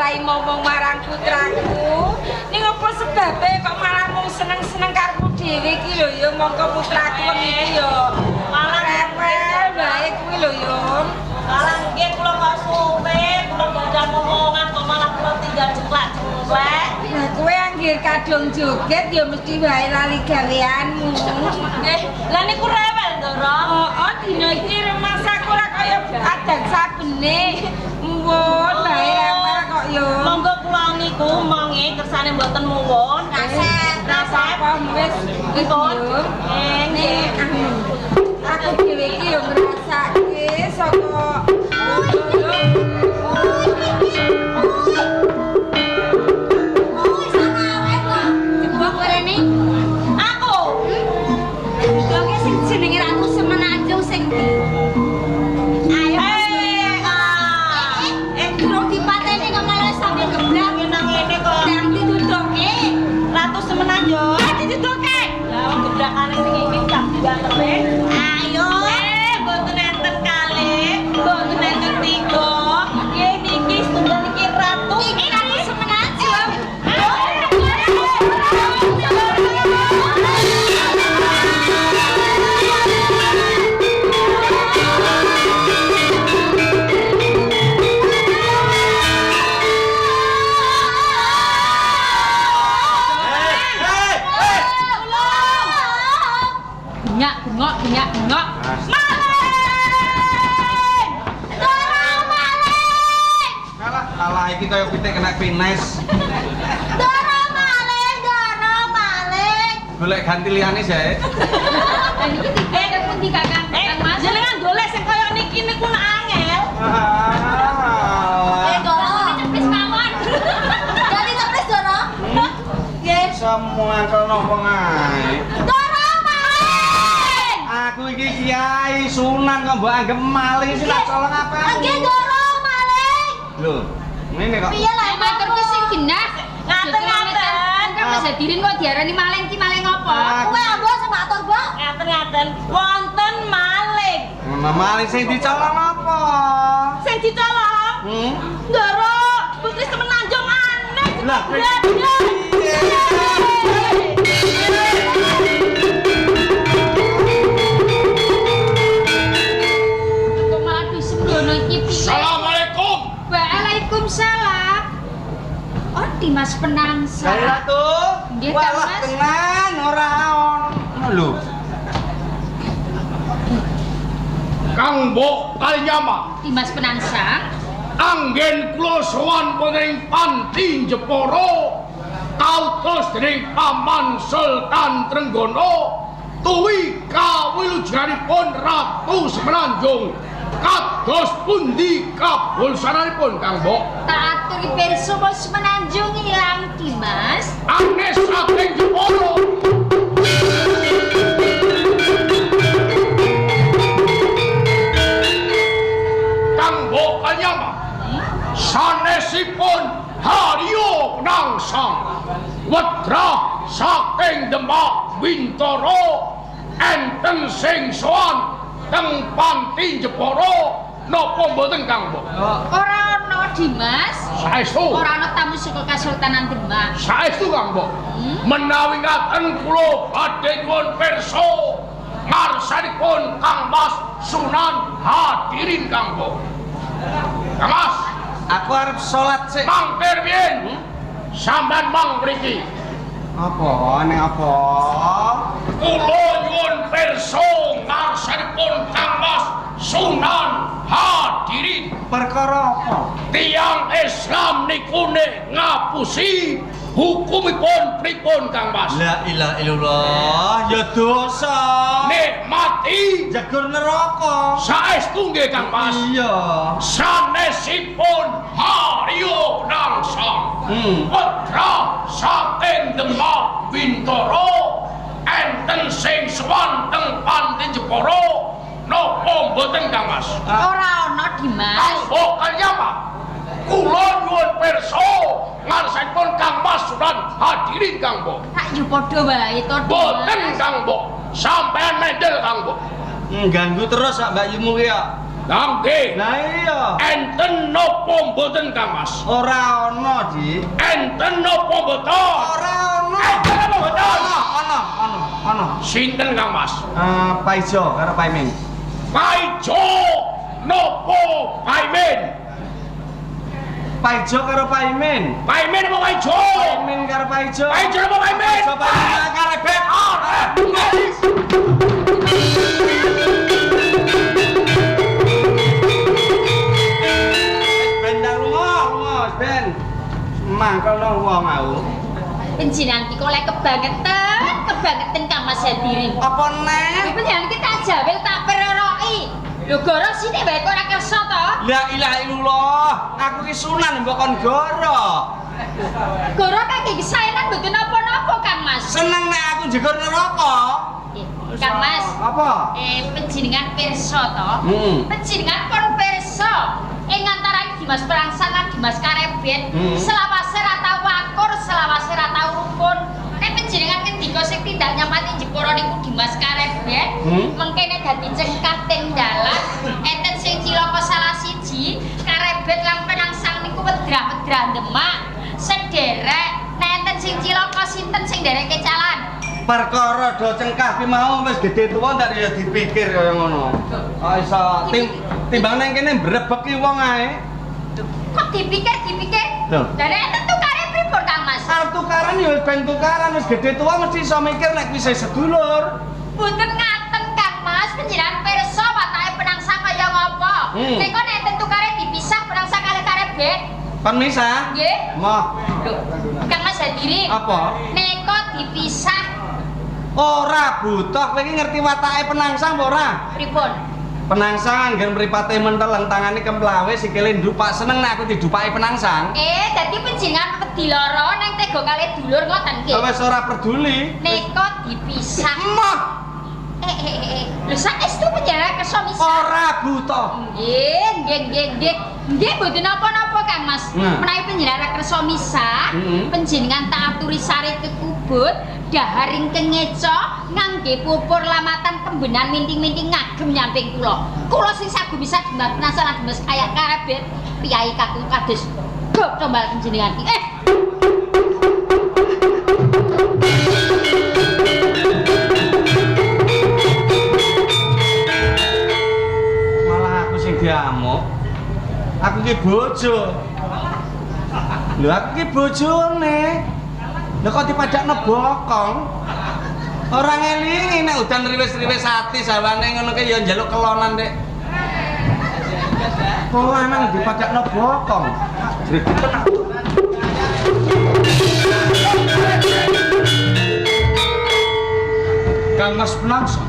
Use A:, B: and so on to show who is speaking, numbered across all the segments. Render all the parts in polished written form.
A: pasrahi momong marang putraku. Ning apa sebabe kok malah mung seneng-seneng karepmu dhewe iki lho ya, mongko putraku wengi iki ya
B: Malah
A: rewel wae kuwi lho ya.
B: Malah nggih kula kok suwe, kula gadah momongan kok malah kula tinggal jeklak-jeklek.
A: Nah, kowe anggir kadung joget ya mesti wae lali gaweanmu.
B: Nggih, lah niku rewel, Ndoro.
A: Oh, dina iki remasaku ora kaya adan sabene. Muwun bae rewel kok ya.
B: Monggo kula niku monge kersane mboten muwun.
A: Nasep,
B: Nasep.
A: apa wis wis
B: Pun.
A: yo.
B: Nggih,
A: Nek anu, aku dhewe iki yo ngrasake saka
C: Jebok werene.
B: Aku.
C: Dudoke sing jenenge Ratu Semenanjung sing ndi? Ayo.
B: Eh, ah.
C: Durung dipateni kok malah sampe geblak.
B: Nang ngene kok.
C: Ndang didudoke.
B: Ratu Semenanjung.
C: Ah, didudoke.
B: Lah wong gebrakane sing iki gak bantere.
C: Ayo.
B: Mboten enten kalih, mboten enten tiga. Nggih niki setunggal iki ratu.
C: Iki Ratu Semenanjung.
A: Bengak bengok bengak bengok.
C: Dorong maling.
D: Alah, alah iki kaya pitik kena pines.
C: Dorong maling, dorong maling.
D: Golek ganti liyane jae.
A: Lah niki tiga pundi Kakang? Kang Mas.
B: Jenengan golek sing kaya niki niku nak angel.
D: Alah.
C: Doro.
A: Ceplis mawon.
C: Jadi ceplis Doro. Nggih.
D: Semua angkel nopo ae.
C: Doro maling.
D: Aku iki kiai sunan kok mbok anggap maling sih tak colong apa?
C: Nggih Doro maling.
D: Lho, ngene kok.
C: Piye lah
A: Maturku sing genah.
B: Ngaten-ngaten.
A: Kang Mas Hadirin kok diarani maling ki maling apa?
C: Kowe ambo sing matur, Mbok.
B: Ngaten-ngaten wonten maling.
D: Nah, maling sing dicolong apa?
B: Sing dicolong Ndoro, Putri Semenanjung aneh.
D: Lah,
B: Bladek.
A: Kok malah disembrono iki piye?
E: Assalamualaikum.
A: Waalaikumsalam. Oh, Dimas Penangsa.
D: Dari Ratu.
A: Nggih, Kang
D: Walah
A: Mas.
D: tenan ora ono lho.
E: Kang Mbok Kalinyama,
A: Dimas Penangsang.
E: anggen kula sowan wonten ing Panti Jepara kautus dening Paman Sultan Trenggono tuwi kawilujenganipun Ratu Semenanjung. Kados pundi kabulsananipun Kang Mbok?
A: Tak aturi pirsa mau Semenanjung ilang Dimas.
E: Anes saking Jepara. Kang Mbok Kalinyama, sanesipun Haryo Penangsang wedrah saking Demak Wintara enten sing sowan teng Panti Jepara napa mboten Kang Mbok?
A: Ora ono Dimas.
E: Saestu.
A: Ora ono tamu saka Kasultanan Demak.
E: Saestu Kang Mbok. Menawi ngaten kula badhe nyuwun pirsa ngarsanipun Kang Mas Sunan Hadirin Kang Mbok. Kang Mas,
D: Aku arep salat sik.
E: mangkir piye? Sampeyan mang mriki.
D: Apa nek apa?
E: Kula nyuwun pirsa ngarsanipun Kang Mas Sunan Hadirin.
D: Perkara apa?
E: Tiang Islam niku nek ngapusi hukumipun pripun Kang Mas?
D: La ilaha illallah, ya dosa.
E: Nek mati
D: Jagur neraka.
E: saestu nggih Kang Mas.
D: Iya.
E: Sanesipun Haryo Penangsang wedrah saking Demak Wintara enten sing sowan teng Panti Jepara napa mboten Kang Mas?
A: Ora ono Dimas.
E: Kang Mbok Kalinyama, kula nyuwun pirsa ngarsanipun Kang Mas Sunan Hadirin Kang Mbok.
A: Tak yo padha wae to
E: Mboten
A: Dimas.
E: Kang Mbok, sampean mendel Kang Mbok.
D: Ganggu terus sak Mbak Yumu ki ya.
E: Lah nggih.
D: Lah iya.
E: Enten napa mboten Kang Mas?
D: Ora ana, Di.
E: Enten napa mboten?
D: Ora ana.
E: Enten napa mboten?
D: Ana, ana, ana, ana.
E: Sinten Kang Mas?
D: Eh, Paijo karo Paimin.
E: Paijo napa Paimin?
D: Paijo karo Paimin.
E: Paimin apa Paijo?
D: Paimin karo Paijo.
E: Paijo napa Paimin?
D: Paijo Paimin karebet. Ben ndang lunga, lunga wis ben. Mangkelno wong aku.
A: Panjenengan iki kok lek kebangetan, kebangetan Kang Mas Hadirin.
D: Apa neh?
A: Panjenengan iki tak jawil tak peroroki. Lho goro sithik wae kok ora kersa to?
D: La ilaha illallah, aku ki sunan mbok kon goro.
A: Goro kangge kesaenan mboten napa-napa Kang Mas.
D: Seneng nek aku jegur neraka.
A: Kang Mas,
D: Apa?
A: Panjenengan pirsa to?
D: Hmm.
A: Panjenengan pun pirsa ing antarané Dimas Prangsang lan Dimas Karebet, selawase ra tau akur, selawase ra tau rukun. Nek panjenengan ngendika sing tindak nyamati Jepara niku Dimas Karebet, mengkene dadi cengkah teng dalan, enten sing cilaka salah siji, Karebet lan Penangsang niku wedrah-wedrah Demak, sederek. Nek enten sing cilaka sinten sing ndereke calan?
D: Perkara do cengkah ki mau wis gedhe tuwa ndak ya dipikir kaya ngono. Oh iso timbang nang kene mbrebek ki wong ae.
A: Kok dipikir-dipikir?
D: Lho.
A: Lah nek enten tukare pripun Kang Mas?
D: Arep tukaran ya wis ben tukaran, wis gedhe tuwa mesti iso mikir nek kuwi sedulur.
A: Mboten ngaten Kang Mas, panjenengan pirsa watake Penangsang kaya ngopo?
D: Hmm.
A: Nek kok nek enten tukare dipisah Penangsang kalih Karebet?
D: Kon misah?
A: Nggih.
D: Moh.
A: Lho, Kang Mas Hadirin.
D: Apa?
A: Nek kok dipisah
D: Ora butuh, kowe iki ngerti watake Penangsang apa ora?
A: pripun?
D: Penangsang anggen mripate menteleng, tangane kemplawe, sikile ndupak, seneng nek aku didupaki Penangsang.
A: Dadi panjenengan wedi lara nang tega kalih dulur ngoten nggih.
D: Wis ora peduli.
A: Nek kok dipisah.
D: Moh,
A: Lho saestu panjenengan kersa misah?
D: ora butuh.
A: Nggih, nggih, nggih, nggih. Nggih mboten napa-napa Kang Mas.
D: Nah.
A: Menawi panjenengan kersa misah, panjenengan tak aturi sare kekubut, dahar ingkang ngeca, ngangge pupur lamatan kembenan minting-minting ngagem nyamping kula. Kula sing sagu misah Dimas Penangsang lan Dimas kaya Karebet, priyayi kakung kados gop tombal panjenengan iki.
D: Malah aku sing diamuk. Aku ki bojo. Lho aku ki bojone. Lho kok dipadakno bokong? Ora ngelingi nek udan riwis-riwis ati sawane ngono ki ya njaluk kelonan, Dik. Kok lanang dipadakno bokong? Gregeten aku.
F: Kang Mas Penangsang,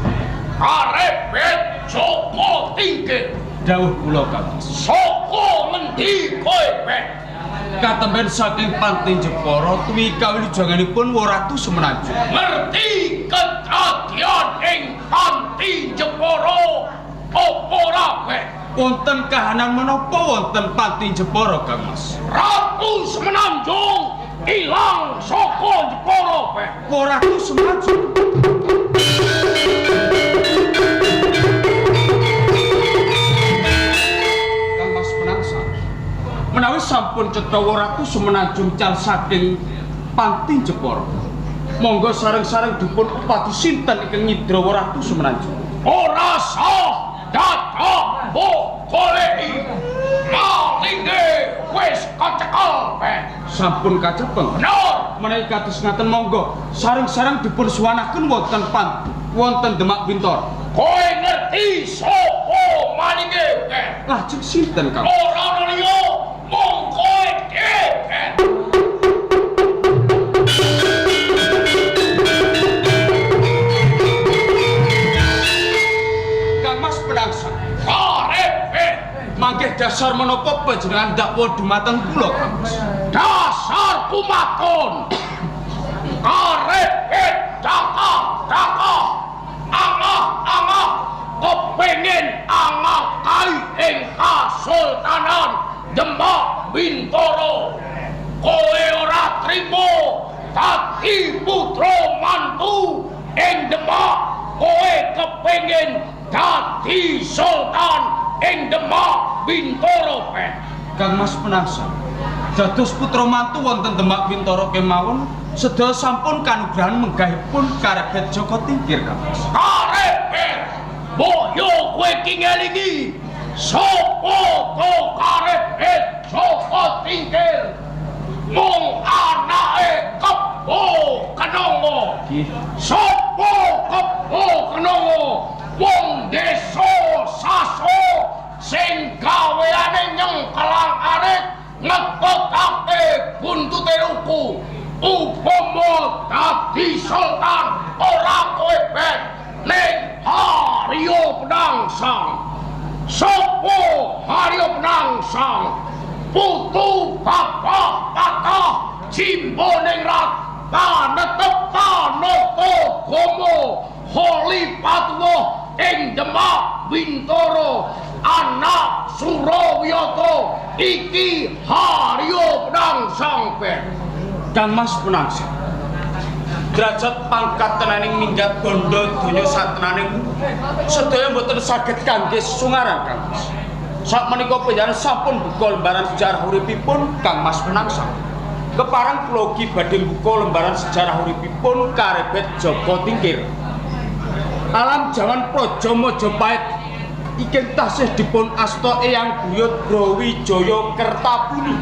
E: Karebet Joko Tingkir.
F: Dawuh kula Kang Mas.
E: Saka ngendi kowe, Bet?
F: Katemben saking Panti Jepara tuwi kawilujenganipun Ratu Semenanjung.
E: Ngerti kedadian ing Panti Jepara apa ora, Bet?
F: Wonten kahanan menapa wonten Panti Jepara Kang Mas?
E: Ratu Semenanjung ilang saka Jepara, Bet.
F: Ratu Semenanjung. Kang Mas Penangsang, menawi sampun cetha Ratu Semenanjung cal saking Panti Jepara, monggo sareng-sareng dipun upadi sinten ingkang nyidra Ratu Semenanjung.
E: Ora sah dadak mbok goleki. Malinge wis kecekel, Bet.
F: Sampun kacepeng.
E: Bener.
F: Menawi kados ngaten monggo sareng-sareng dipun suwanaken wonten wonten Demak Bintor.
E: Kowe ngerti sapa malinge, Bet?
F: Lajeng sinten Kang?
E: Ora ana liya mung kowe dhewe, Bet.
F: Kang Mas Penangsang,
E: Karebet.
F: Mangke dasar menapa panjenengan dakwa dumateng kula Kang Mas?
E: Dasar kumaton. Karebet cakah cakah angah angah kepengin angah kai ing Kasultanan Demak Bintoro. Kowe ora trimo dadi putra mantu ing Demak, kowe kepengin dadi sultan ing Demak Bintoro Ben.
F: Kang Mas Penangsang, dados putra mantu wonten Demak Bintoro kemawon sedaya sampun kanugrahan menggahipun karebet Joko Tingkir, Kang Mas.
E: Karebet, mbok yo kowe iki ngelingi sapa to karebet Joko Tingkir? Mung anake Kebo Kenongo. Sapa Kebo Kenongo? Wong desa Saso sing gaweane nyengkelang arit ngetotake buntute ruku. Upama dadi sultan ora kowe ben ning Haryo Penangsang. Sapa Haryo Penangsang? Putu bapak patah jimbo ning rat panetep tanata gomo Holipatuwa ing Demak Bintoro anak Surawiyata iki Haryo Penangsang Ben.
F: Kang Mas Penangsang, derajat pangkat tenaning minggat bondo donya satenaning sedaya mboten saged kangge sesungaran, Kang Mas. Sakmenika panjenengan sampun buka lembaran sejarah uripipun Kang Mas Penangsang. Kepareng kula ugi badhe buka lembaran sejarah uripipun karebet Joko Tingkir. Alam jaman Praja Majapahit iki tasih dipun asta Eyang Buyut Brawijaya Kertabumi.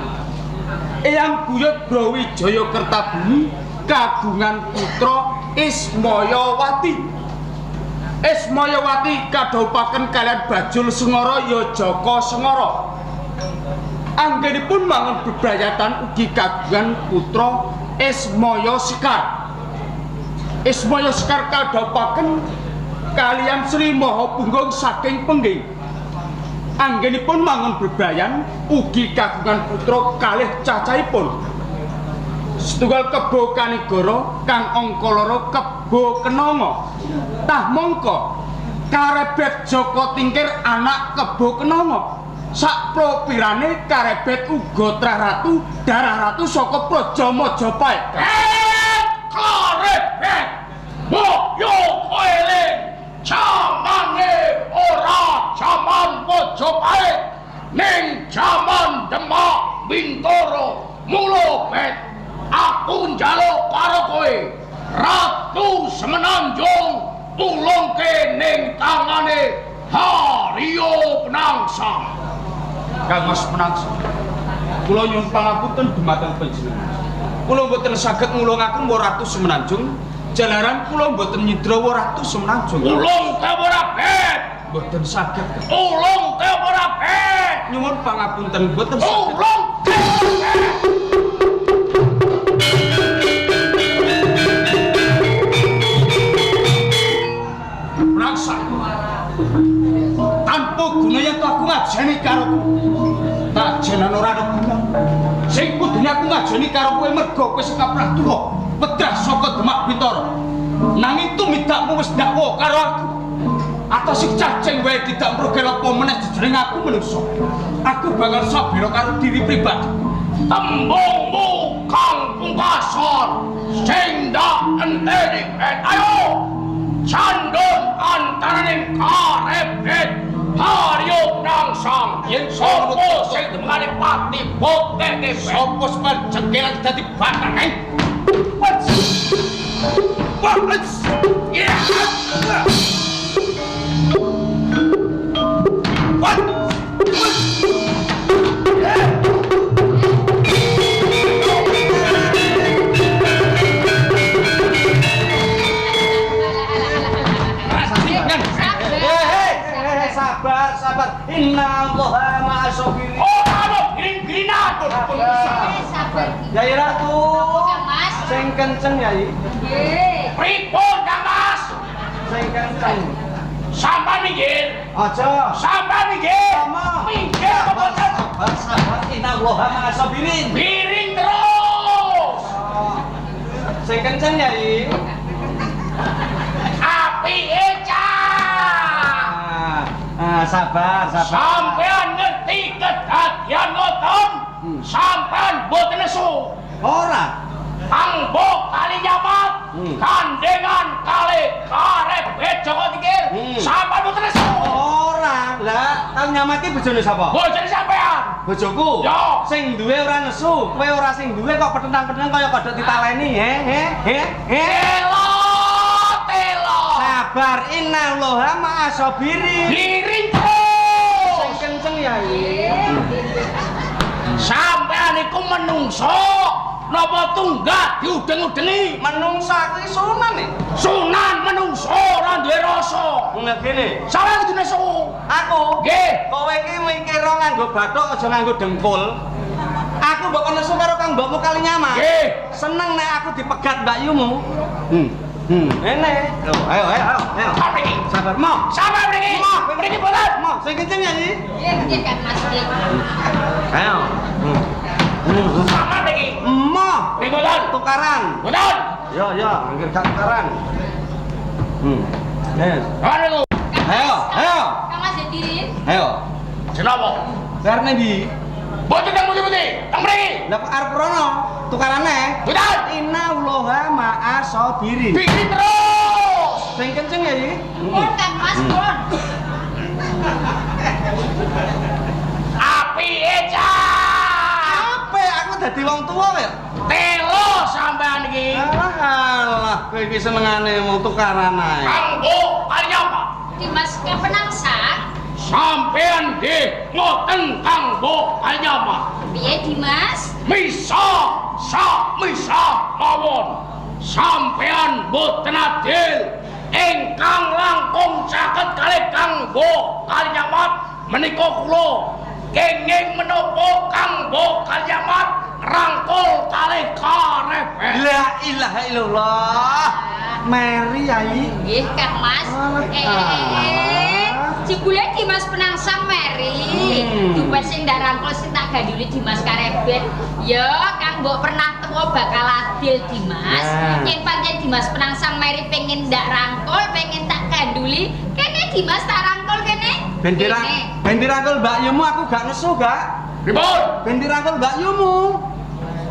F: Eyang Buyut Brawijaya Kertabumi kagungan putra Ismayawati. Ismayawati kadhawuhaken kaliyan Bajul Sengara ya Jaka Sengara. Anggenipun mangun bebrayatan ugi kagungan putra Ismaya Sekar. Ismaya Sekar kadhawuhaken kaliyan Sri Maha Punggung saking Pengging. Anggenipun mangun bebrayan ugi kagungan putra kalih cacahipun. Setunggal Kebo Kanigara kang angka loro Kebo Kenanga. Tah mongko karebet Joko Tingkir anak Kebo Kenanga. Sakpropirane karebet uga trah ratu darah ratu saka Praja Majapahit.
E: Karebet mbok yo kowe eling jamane ora jaman Majapahit ning jaman Demak Bintoro. Mula Bet aku njaluk karo kowe Ratu Semenanjung tulungke ning tangane Haryo Penangsang.
F: Kang Mas Penangsang, kula nyuwun pangapunten dumateng panjenengan. Kula mboten saged ngulungaken Ratu Semenanjung jalaran kula mboten nyidra Ratu Semenanjung.
E: Ulungke ora Bet?
F: Mboten saged.
E: Ulungke ora Bet?
F: Nyuwun pangapunten mboten saged.
E: Ulungke ora Bet?
F: Penangsang, tanpa guna yen aku ngajeni karo kowe, tak jenan ora ana guna. Sing kudune aku ngajeni karo kowe merga kowe sing kaprah tuwa wedah saka Demak Bintara. Nanging tumindakmu wis ndakwa karo aku. Atas sing cacing wae tidak mrogel apa meneh jejering aku menungso. Aku bakal sabira karo diri pribadi.
E: Tembungmu kang pungkasan sing ndak enteni Ben. Ayo candon antaraning karebet Haryo Penangsang.
F: Yen
E: sapa sing demane pati botekke Ben?
F: Sapa sepan jengkelan dadi batang?
D: Sabar, sabar. Innallaha ma'as sabirin.
E: Ora ono giring-giringan.
A: Sabar.
D: Yai Ratu.
A: Kang Mas.
D: Sing kenceng Yai.
A: Nggih.
E: Pripun Kang Mas?
D: Sing kenceng.
E: Sampai minggir.
D: Aja.
E: Sampai minggir.
D: Sama.
E: Minggir apa boten?
D: Sabar, sabar. Innallaha ma'as sabirin.
E: Miring terus.
D: Sing kenceng Yai.
E: Apike cah.
D: Ah, sabar, sabar.
E: Sampean ngerti kedadian ngoten? Sampean mboten nesu.
D: Ora.
E: Tangbo kali nyamat, gandengan kali karebet Joko Tingkir. Sampean mboten nesu.
D: Ora. Lah, kang nyamat Omah iki bojone sapa?
E: Bojone sampean.
D: Bojoku.
E: Ya.
D: Sing duwe ora nesu, kowe ora sing duwe kok petentang-petentang kaya kodhok ditaleni, he he he he.
E: Telo, telo.
D: Sabar, innallaha ma'asabirin.
E: Giring terus.
D: Sing kenceng ya iki.
E: Sampean iku menungso napa tunggak diudeng-udengi?
D: Menungso aku iki sunan e.
E: Sunan menungso ora duwe rasa.
D: Enggak gini.
E: Sampeyan kudu nesu.
D: Aku.
E: Nggih.
D: Kowe iki mikir nganggo bathuk aja nganggo dengkul. Aku mbok kono nesu karo kang mbokmu kali nyaman.
E: Nggih.
D: Seneng nek aku dipegat mbakyumu. Ngene. Lho, ayo ayo ayo ayo.
E: Sampeyan mriki.
D: Sabar, moh.
E: Sampeyan mriki.
D: Moh,
E: Mriki boten.
D: Moh, sing kenceng ya iki.
A: Nggih, nggih Kang Mas nggih.
D: Ayo.
E: Sampeyan mriki.
D: Moh,
E: Mriki boten.
D: tukaran.
E: Boten.
D: Yo yo, angger gak tukaran. Yes.
E: Sampeyan niku.
D: Ayo, ayo.
A: Kang Mas Hadirin.
D: Ayo.
E: Jenapa?
D: Karene ndi?
E: Boten teng pundi-pundi. Teng mriki.
D: Lah kok arep rono? Tukarane?
E: Boten.
D: Innallaha ma'asabirin.
E: Giring terus.
D: Sing kenceng ya iki.
A: Pun Kang Mas pun.
E: Apike cah.
D: Ape aku dadi wong tuwa ya?
E: Telo sampean iki.
D: Alah alah, kowe iki senengane mung tukaran ae.
E: Kanggo kaliyan
A: Dimas Penangsang.
E: Sampean nggih ngoten kanggo kaliyan
A: Piye Dimas?
E: Misa sa misa mawon. Sampean boten adil ingkang langkung caket kalih kanggo kaliyamat menika kula kenging menapa kanggo kaliyamat rangkul kalih karebet.
D: La ilaha illallah. Meri yai.
A: Nggih Kang Mas.
D: Alah,
A: Jebule Dimas Penangsang meri. Dupe sing ndak rangkul sing tak ganduli Dimas Karebet. Ya, Kang mbok pernah tuwa bakal adil Dimas.
D: Nah.
A: Yen pancen Dimas Penangsang meri pengen ndak rangkul, pengen tak ganduli, kene Dimas tak rangkul kene.
D: Ben dirang ben dirangkul mbakyumu aku gak nesu gak?
E: Pripun?
D: Ben dirangkul mbakyumu.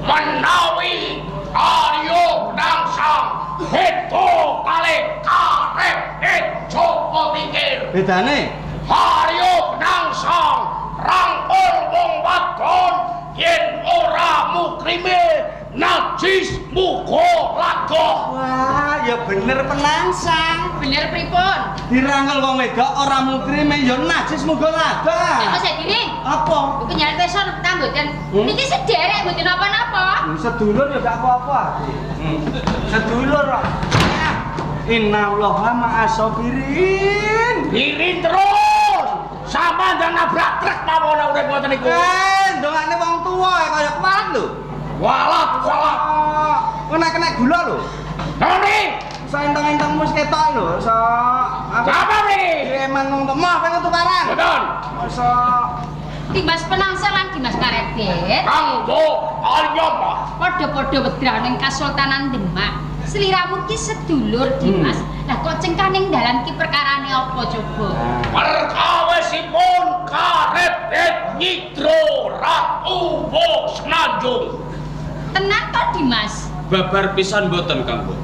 E: Menawi Aryo Penangsang beda kalih Karebet Joko Tingkir.
D: Bedane?
E: Aryo Penangsang rangkul wong wadon yen ora mukrime najis muga lagoh.
D: Wah, ya bener Penangsang.
A: Bener pripun?
D: Dirangkul wong wedok ora mukrime ya najis muga
A: Ya Mas
D: lagoh.
A: Hadirin.
D: Apa?
A: Iku nyalip peso ta mboten. Niki sederek mboten napa-napa.
D: Sedulur ya gak apa-apa. Sedulur kok. Innallaha ma'asabirin.
E: Giring terus. Sampeyan ndang nabrak truk mawon urip ngoten niku.
D: Ndongakne wong tuwa ya kaya kuwalat lho.
E: Walat walat.
D: Kok nek kena gula lho.
E: Noni,
D: Iso enteng-entengmu wis ketok lho. Iso aku
E: sampeyan mriki.
D: eman wong tuwa. Moh pengen tukaran.
E: Boten.
D: Iso
A: Dimas Penangsang lan Dimas Karebet
E: Kanggo kaliyan
A: padha-padha wedraning Kasultanan Demak. Sliramu ki sedulur Dimas. Lah kok cengkaning dalan ki perkarane apa coba?
E: Perkawisipun Karebet nyidra Ratu Semenanjung.
A: Tenan to Dimas?
F: Babar pisan boten Kang Mbok.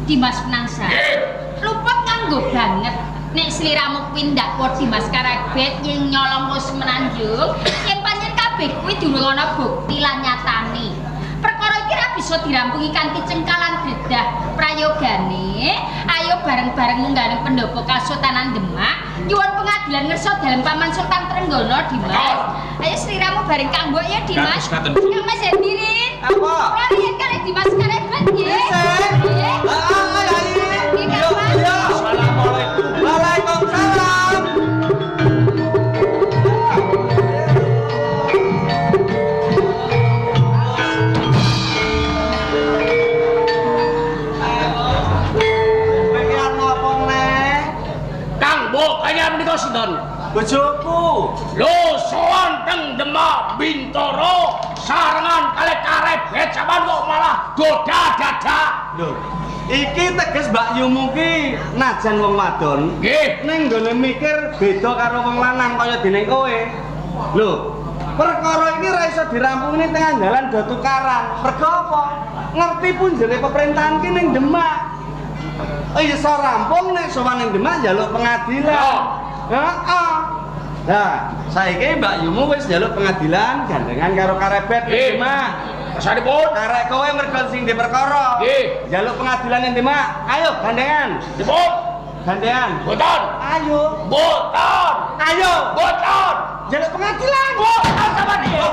A: Dimas Penangsang.
E: Nggih.
A: Luput nganggo banget. Nek sliramu kuwi ndak po Dimas Karebet yen nyolong wis Semenanjung, yen pancen kabeh kuwi durung ana bukti lan nyatane. Perkara iki ra bisa dirampungi kanthi cengkalan dredah prayogane. Ayo bareng-bareng munggah ning pendopo Kasultanan Demak, nyuwun pengadilan ngersa dalem Paman Sultan Trenggono Dimas. Ayo sliramu bareng Kang Mbok ya Dimas.
F: Kados katen.
A: Kang Mas Hadirin.
D: Apa?
A: Kula riyen kalih Dimas Karebet nggih.
D: Isih.
A: Nggih.
D: Ah, yai.
A: Nggih, Kang
D: Yo,
A: Mas.
D: yo. Assalamualaikum. Waalaikumsalam. Kowe iki ana apa neh?
E: Kang Mbok kaya menika sinten?
D: Bojoku.
E: Lho sowan teng Demak Bintoro sarengan kalih Karebet sampean kok malah doda dadak.
D: Lho, iki teges mbakyumu ki najan wong wadon.
E: Nggih.
D: Ning nggone mikir beda karo wong lanang kaya dene kowe. Lho, perkara iki ora iso dirampungi tengah dalan do tukaran. Mergo apa? Ngerti punjere pemerintahan ki ning Demak. Iso rampung nek sowan ning Demak njaluk pengadilan. Heeh. Nah, saiki Mbak Yumu wis njaluk pengadilan gandengan karo Karebet
E: Nggih.
D: Mak.
E: Kesanipun
D: Karek kowe mergo sing di perkara.
E: Nggih.
D: Njaluk pengadilan endi, Mak? Ayo gandengan.
E: Dipun.
D: Gandengan.
E: Boten.
D: Ayo.
E: Boten.
D: Ayo.
E: Boten.
D: Njaluk pengadilan.
E: Boten sama dia.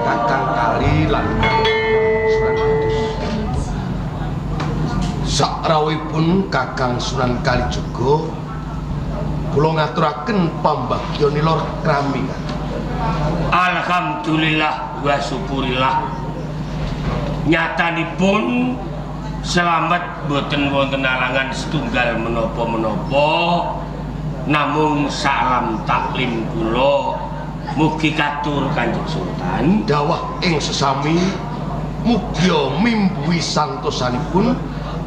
G: Kakang Kali lan Sunan Kudus. Sakrawuhipun Kakang Sunan Kalijaga kula ngaturaken pambagya nilor krami.
H: Alhamdulillah wa syukurillah. Nyatanipun selamat boten wonten alangan setunggal menapa-menapa, namung salam taklim kula mugi katur Kanjeng Sultan.
G: Dawah ing sesami mugia mimbuhi santosanipun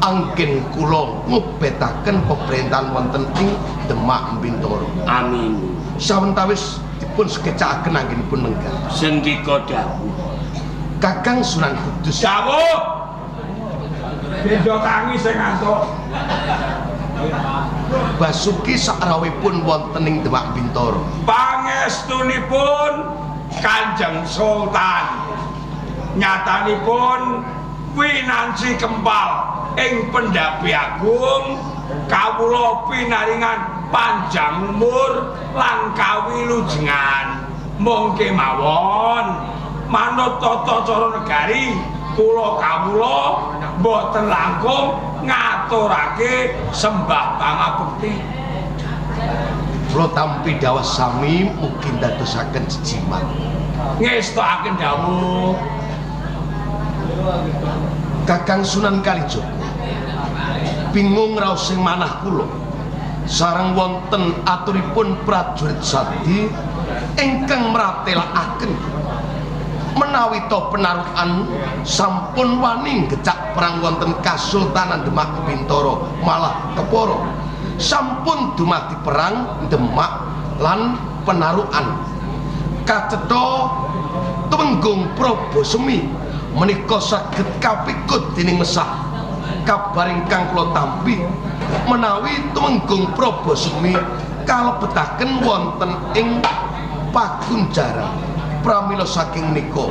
G: anggen kula ngobetaken pemerintahan wonten ing Demak Bintoro.
H: Amin.
G: Sawentawis dipun sekecakaken anggenipun lenggah.
H: Sendika dawuh.
G: Kakang Sunan Kudus.
I: Dawuh. Beda tangi sing ngantuk.
G: Basuki sakrawuhipun wonten ing Demak Bintoro.
I: Pangestunipun Kanjeng Sultan. Nyatanipun winanci kempal ing Pendhapi Agung kawula pinaringan panjang umur lan kawilujengan. Mung kemawon manut tata cara negari kula kawula mboten langkung ngaturake sembah pangabekti.
G: Kula tampi dawuh sami mugi ndadosaken jejimat.
I: Ngestokaken dawuh.
G: Kakang Sunan Kalijaga bingung raos sing manah kula sareng wonten aturipun prajurit sadi ingkang mratelakaken menawi to penarukan sampun wani gecak perang wonten Kasultanan Demak Bintoro malah kepara sampun dumadi perang Demak lan penarukan kacetha Tumenggung Probosemi menika saged kapikut dening mesah. Kabar ingkang kula tampi menawi Tumenggung Probosemi kalebetaken wonten ing Pakunjaran. Pramila saking menika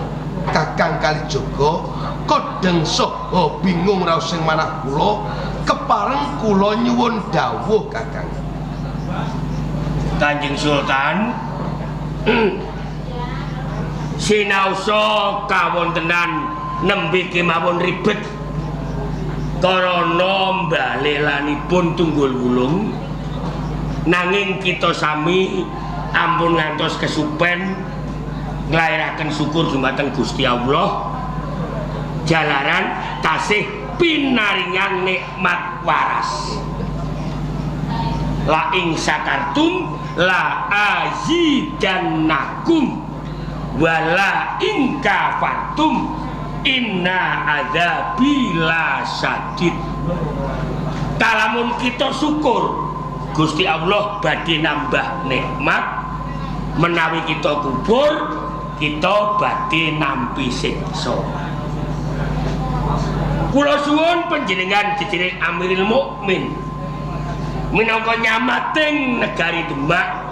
G: Kakang Kalijaga kodheng saha bingung raos sing manah kula kepareng kula nyuwun dawuh Kakang.
H: Kanjeng Sultan sinaosa kawontenan nembe kemawon ribet karana mbalelanipun tunggul wulung, nanging kita sami ampun ngantos kesupen nglairaken syukur dumateng Gusti Allah jalaran tasih pinaringan nikmat waras. La ing sakartum la azidannakum wala ing kafartum inna adzabi lasyadid. Kalamun kita syukur Gusti Allah badhe nambah nikmat, menawi kita kubur kita badhe nampi siksa. Kula suwun panjenengan jejereng Amirul Mukmin minangka nyamating negari Demak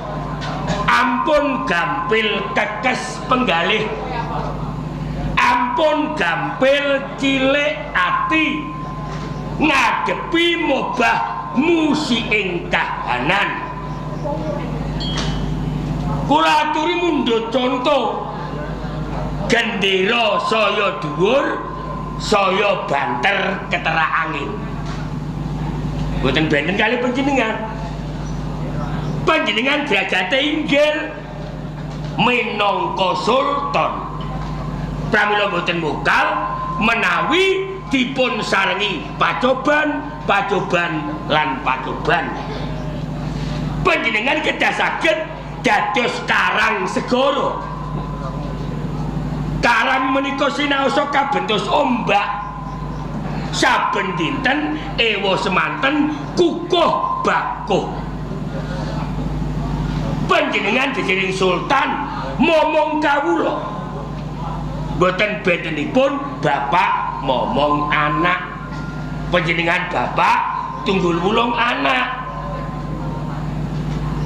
H: ampun gampil kekes penggalih, ampun gampil cilik ati ngadepi mobah musiing kahanan. Kula aturi mundhut conto gendera saya dhuwur saya banter keterak angin. Mboten benten kali panjenengan. Panjenengan derajate inggil minangka sultan. Pramila mboten mokal menawi dipun sarengi pacoban, pacoban lan pacoban. Panjenengan kedah saged dados karang segara. Karang menika sinaosa kabentos ombak. Saben dinten ewa semanten kukuh bakuh. Panjenengan jejereng sultan momong kawula. Mboten bentenipun bapak momong anak. Panjenengan bapak tunggul wulung anak.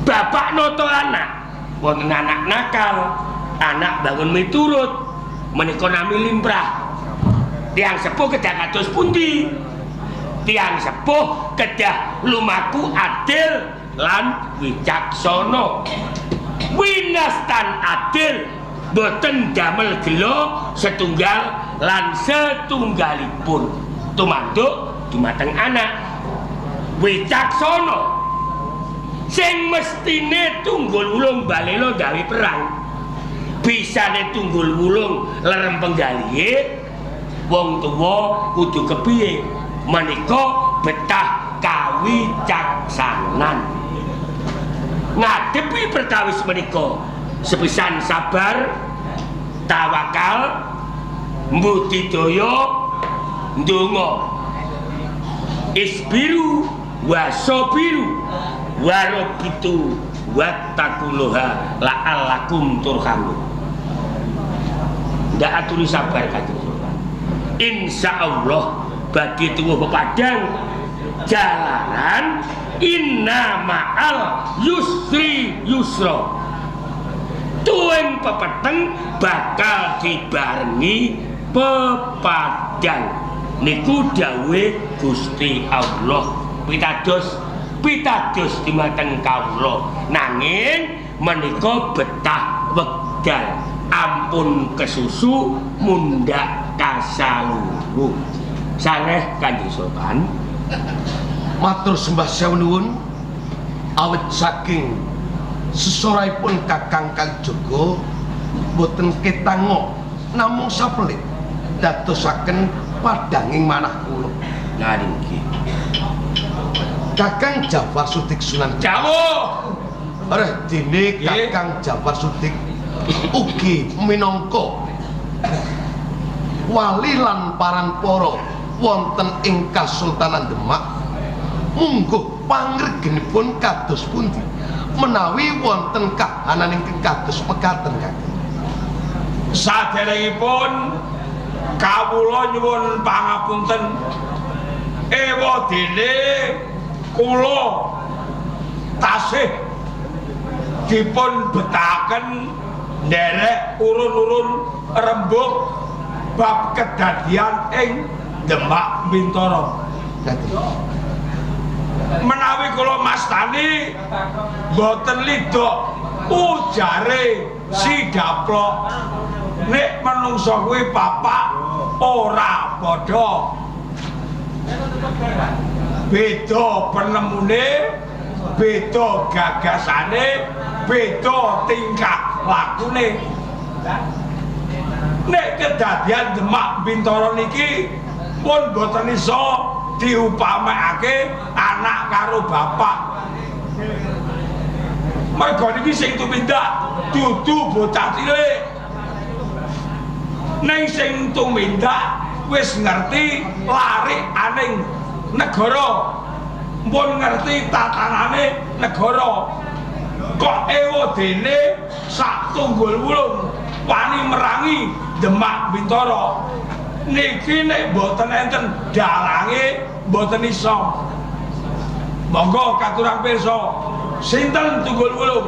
H: Bapak noto anak, wonten anak nakal, anak bangun miturut, menika nami limrah. Tiang sepuh kedah kados pundi? Tiang sepuh kedah lumaku adil lan wicaksana. Winastan adil boten damel gela setunggal lan setunggalipun. Tumanduk dumateng anak. Wicaksana sing mestine tunggul wulung balela gawe perang. Bisane tunggul wulung lerem penggalihe, wong tuwa kudu kepiye? Menika betah kawicaksanan. Ngadepi perkawis menika sepisan sabar, tawakal, mbudidaya, ndonga. Isbiru wasobiru warobitu wattaqullaha la'allakum turhamun. Ndak aturi sabar Kanjeng Sultan. Insyaallah badhe tuwuh pepadang jalaran inna ma'al yusri yusra. Tuwing pepeteng bakal dibarengi pepadang. Niku dawuhe Gusti Allah. Pitados pitados dumateng kawula. Nanging menika betah wekdal, ampun kesusu mundhak kasaluru. Saneh Kanjeng Sultan.
G: Matur sembah sewu nuwun awit saking sesorahipun Kakang Kalijaga boten ketango namung sapelit dadosaken padhanging manah kula.
H: Nah niki
G: Kakang Jafar Sudik Sunan
I: Jawuh.
G: Reh dene Kakang Jafar Sudik ugi minangka wali lan paranpara wonten ing Kasultanan Demak, mungguh pangregenipun kados pundi menawi wonten kahanan ingkang kados mekaten Kakang?
I: Saderengipun kawula nyuwun pangapunten, ewa dene kula tasih dipun betahaken nderek urun-urun rembug bab kedadian ing Demak Bintara. Menawi kula mastani boten lidok ujare si daplok nek menungso kuwi papak ora padha, beda penemune, beda gagasane, beda tingkah lakune. Nek kedadian Demak Bintara niki pun boten iso diupamekake anak karo bapak. Mergo niki sing tumindak dudu bocah cilik, ning sing tumindak wis ngerti larik aning negara, pun ngerti tatanane negara. Kok ewa dene sak tunggul wulung wani merangi Demak Bintara niki nek mboten enten dalange mboten iso. Monggo katurang pirsa sinten tunggul wulung?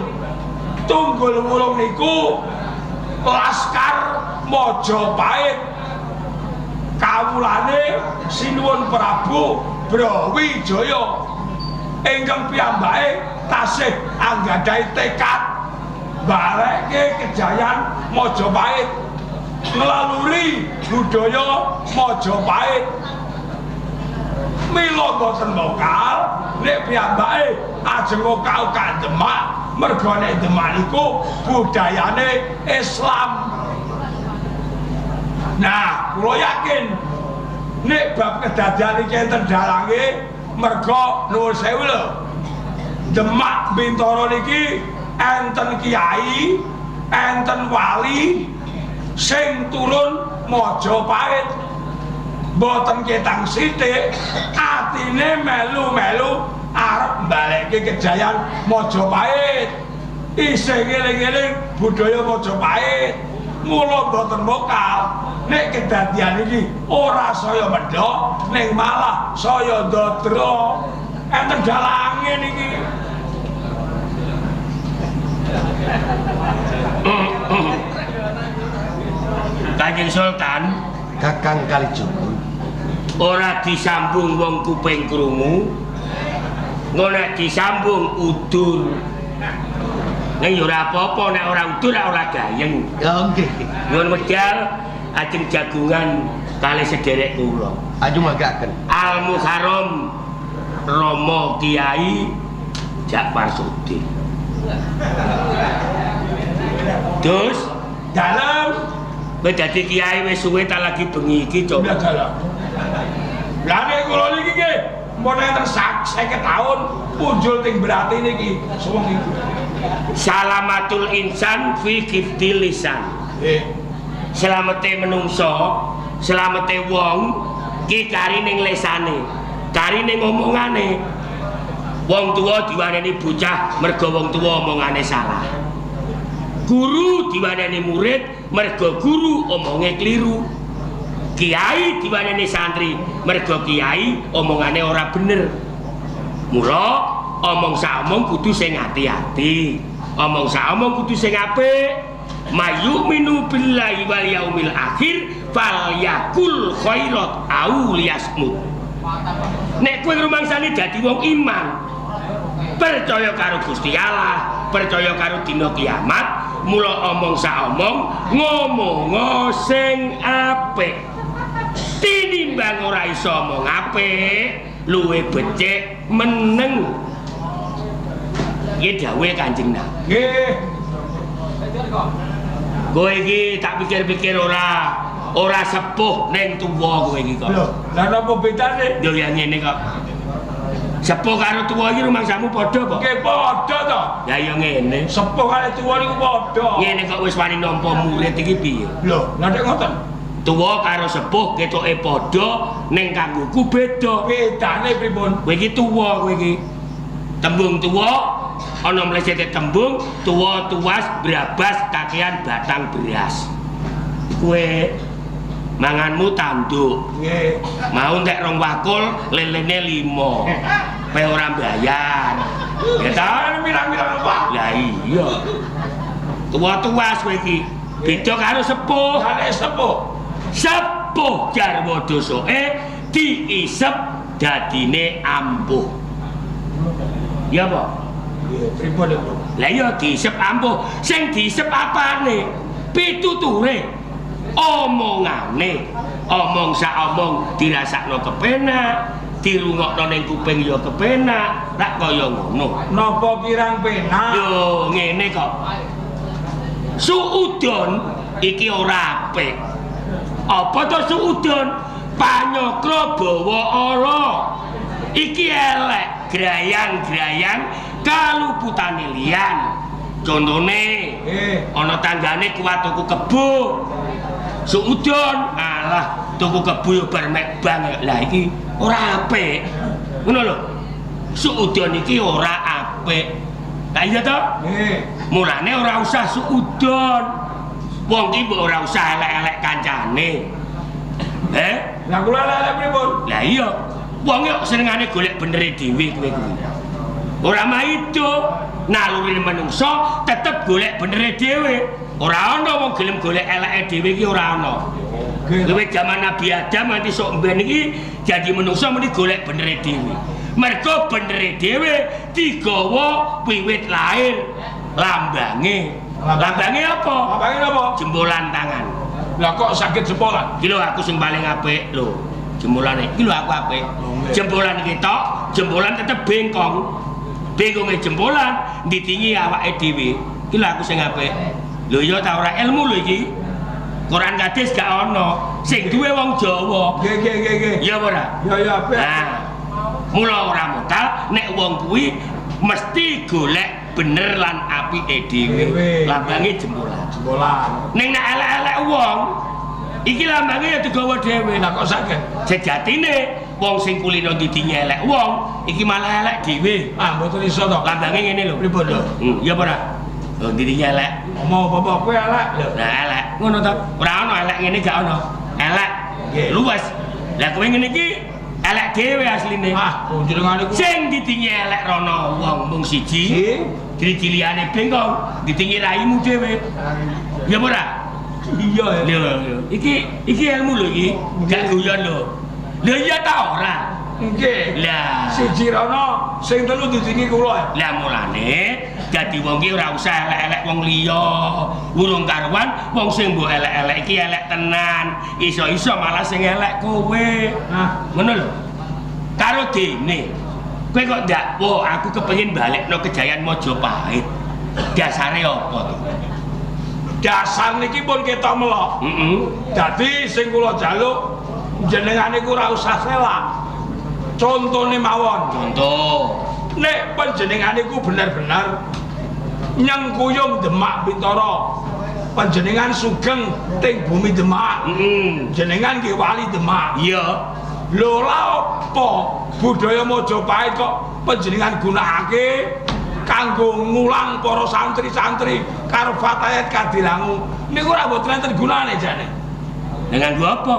I: Tunggul wulung niku laskar Majapahit kawulane Sinuwun Prabu Brawijaya ingkang piyambake tasih anggadhahi tekad balekke kejayaan Majapahit, nglaluri budaya Majapahit. Mila boten mokal nek piyambake ajeng okak-okak Demak, merga nek Demak niku budayane Islam. Nah, kula yakin nek bab kedadian iki enten dalange, merga nuwun sewu lho, Demak Bintara niki enten kiai, enten wali sing turun Majapahit. Mboten ketang sithik atine melu-melu arep mbalekke kejayaan Majapahit. Isih ngeling-eling budaya Majapahit. Mula mboten mokal. Nek kedadian iki ora saya mendhok, ning malah saya ndadra. Enten dalange niki.
H: Kanjeng Sultan,
G: Kakang Kalijogo,
H: ora disambung wong kuping krungu, engko nek disambung udur. Ning ya ora apa-apa, nek ora udur ora gayeng.
G: Ya nggih.
H: Nyuwun medal ajeng jagungan kalih sederek kula.
G: Ajeng manggaken.
H: Al Muharram Romo Kiai Jakfar Sudin. Terus
I: dalem
H: kowe dadi kiai wis suwe ta lagi bengi iki, Cok.
I: Lah dalem. Lah nek kula niki nggih mun enten 50 taun punjul ting berarti niki suweng iki.
H: Salamatul insan fi giftil lisan.
I: Nggih.
H: Selamete menungso, selamete wong ki kari ning lesane, kari ning omongane. Wong tuwa diwaneni bocah mergo wong tuwa omongane salah. Guru diwaneni murid mergo guru omonge kliru. Kiai diwaneni santri mergo kiai omongane ora bener. Mula omong saomong kudu sing ati-ati. Omong saomong kudu sing apik. Mayu'minu billahi wal yaumil akhir falyakul khairat au liyasmut. Nek kowe ngrumangsani dadi wong iman, percaya karo Gusti Allah, percaya karo dina kiamat, mula omong saomong ngomongo sing apik. Tinimbang ora iso omong apik, luwe becik meneng. Iki dawuhe Kanjeng Nabi.
I: Nggih.
H: Kowe iki tak pikir-pikir ora sepuh ning tuwa kowe iki kok.
I: Lho, lha napa bedane?
H: Yo ya ngene kok. Sepuh karo tuwa iki rumangsamu padha apa?
I: Nggih padha to.
H: Ya ya ngene.
I: Sepuh karo tuwa niku padha.
H: Ngene kok wis wani nampa murid iki piye?
I: Lho, lha nek ngoten.
H: Tuwa karo sepuh ketoke padha ning kanggoku beda.
I: Bedane pripun?
H: Kowe iki tuwa kowe iki. Tembung tuwa ana mlesete tembung tuwa tuas brabas kakean batang beras. Kowe manganmu tanduk.
I: Nggih.
H: Mau entek rong wakul lelene 5. Pe ora mbayar. Ya ta?
I: Pirang-pirang apa?
H: Lah iya. Tuwa-tuwas kowe iki. Beda karo sepuh.
I: Lah nek sepuh.
H: Sepuh jarwa dosoke diisep dadine ampuh. Ya apa?
I: Nggih, pripun niku?
H: Lah iya diisep ampuh. Sing diisep apane? Pituture. Omongane. Omong saomong dirasakno kepenak, dirungokno ning kuping ya kepenak, rak kaya ngono.
I: Napa kirang penak?
H: Yo ngene kok. Suudon iki ora apik. Apa to suudon? Panyokra bawa ala. Iki elek, grayang-grayang kaluputane liyan. Contone, ana tanggane kuat tuku kebo. Suudon, alah tuku kebo yo bar mek bang. Lah iki ora apik. Ngono lho. Suudon iki ora apik. Lah iya to?
I: Nggih.
H: Mulane ora usah suudon. Wong ki mbok ora usah elek-elek kancane. Eh?
I: Lah kula elek-elek pripun?
H: Lah iya. Wong yo senengane golek benere dhewe kowe kuwi. Ora maido naluri menungso tetep golek benere dhewe. Ora ana wong gelem golek eleke dhewe iki ora ana. Luwih jaman Nabi Adam nganti sok mben iki jadi menungso mesti golek benere dhewe. Mergo benere dhewe digawa wiwit lahir lambange. Lambange apa?
I: Lambange apa?
H: Jempolan tangan.
I: Lah kok sakit jempolan?
H: Iki lho aku sing paling apik lho. Jempolane iki lho aku apik. Jempolan iki tok, jempolan tetep bengkong. Bengkonge jempolan nditingi awake dhewe. Iki lho aku sing apik. Lho iya ta ora ilmu lho iki. Quran hadis gak ana. Sing duwe wong Jawa.
I: Nggih nggih nggih nggih.
H: Iya apa ora?
I: Ya ya apik.
H: Nah, mula ora modal nek wong kuwi mesti golek bener lan apike dhewe. Lambange jempolan.
I: Jempolan.
H: Ning nek elek-elek wong iki lambange ya digawa dhewe.
I: Lah kok saged?
H: Sejatine wong sing kulino didinye elek wong iki malah elek dhewe.
I: Ah mboten iso to.
H: Lambange ngene lho.
I: Pripun lho?
H: Iya apa ora? Oh, didingi elek.
I: Omong apa kowe elek lho.
H: Lah elek. Ngono to. Ora ono elek ngene gak ono. Elek. Luwes. Lah kowe ngene iki elek dhewe asline.
I: Ah, jenengane ku
H: sing didingi elek rono wong mung siji. Driji liyane bengkong, didingi raimu dhewe. Ya ora?
I: Iya
H: ya. Lho, iki ilmu lho iki. Gak guyon lho. Lho iya ta ora?
I: Nggih.
H: Lah,
I: siji rono, sing telu didingi kula.
H: Lah mulane dadi wong ki ora usah elek-elek wong liya. Urung karuan wong sing mbok elek-elek iki elek tenan. Iso-iso malah sing elek kowe.
I: Nah,
H: ngono lho. Karo dene kowe kok ndak, wo aku kepengin balekno kejayaan Majapahit. Dasare apa to?
I: Dasar niki pun ketok melok.
H: Heeh.
I: Dadi sing kula jaluk jenengan niku ora usah selak. Contone mawon.
H: Contoh.
I: Nek panjenengan niku bener-bener nyengkuyung Demak Bintara. Panjenengan sugeng ting bumi Demak.
H: Heeh.
I: Jenengan nggih wali Demak.
H: Iya.
I: Lho lha apa budaya Majapahit kok panjenengan gunakake kanggo ngulang para santri-santri karo Fatayat Kadilangu niku ora mboten enten gunane jane.
H: Dengan gua apa?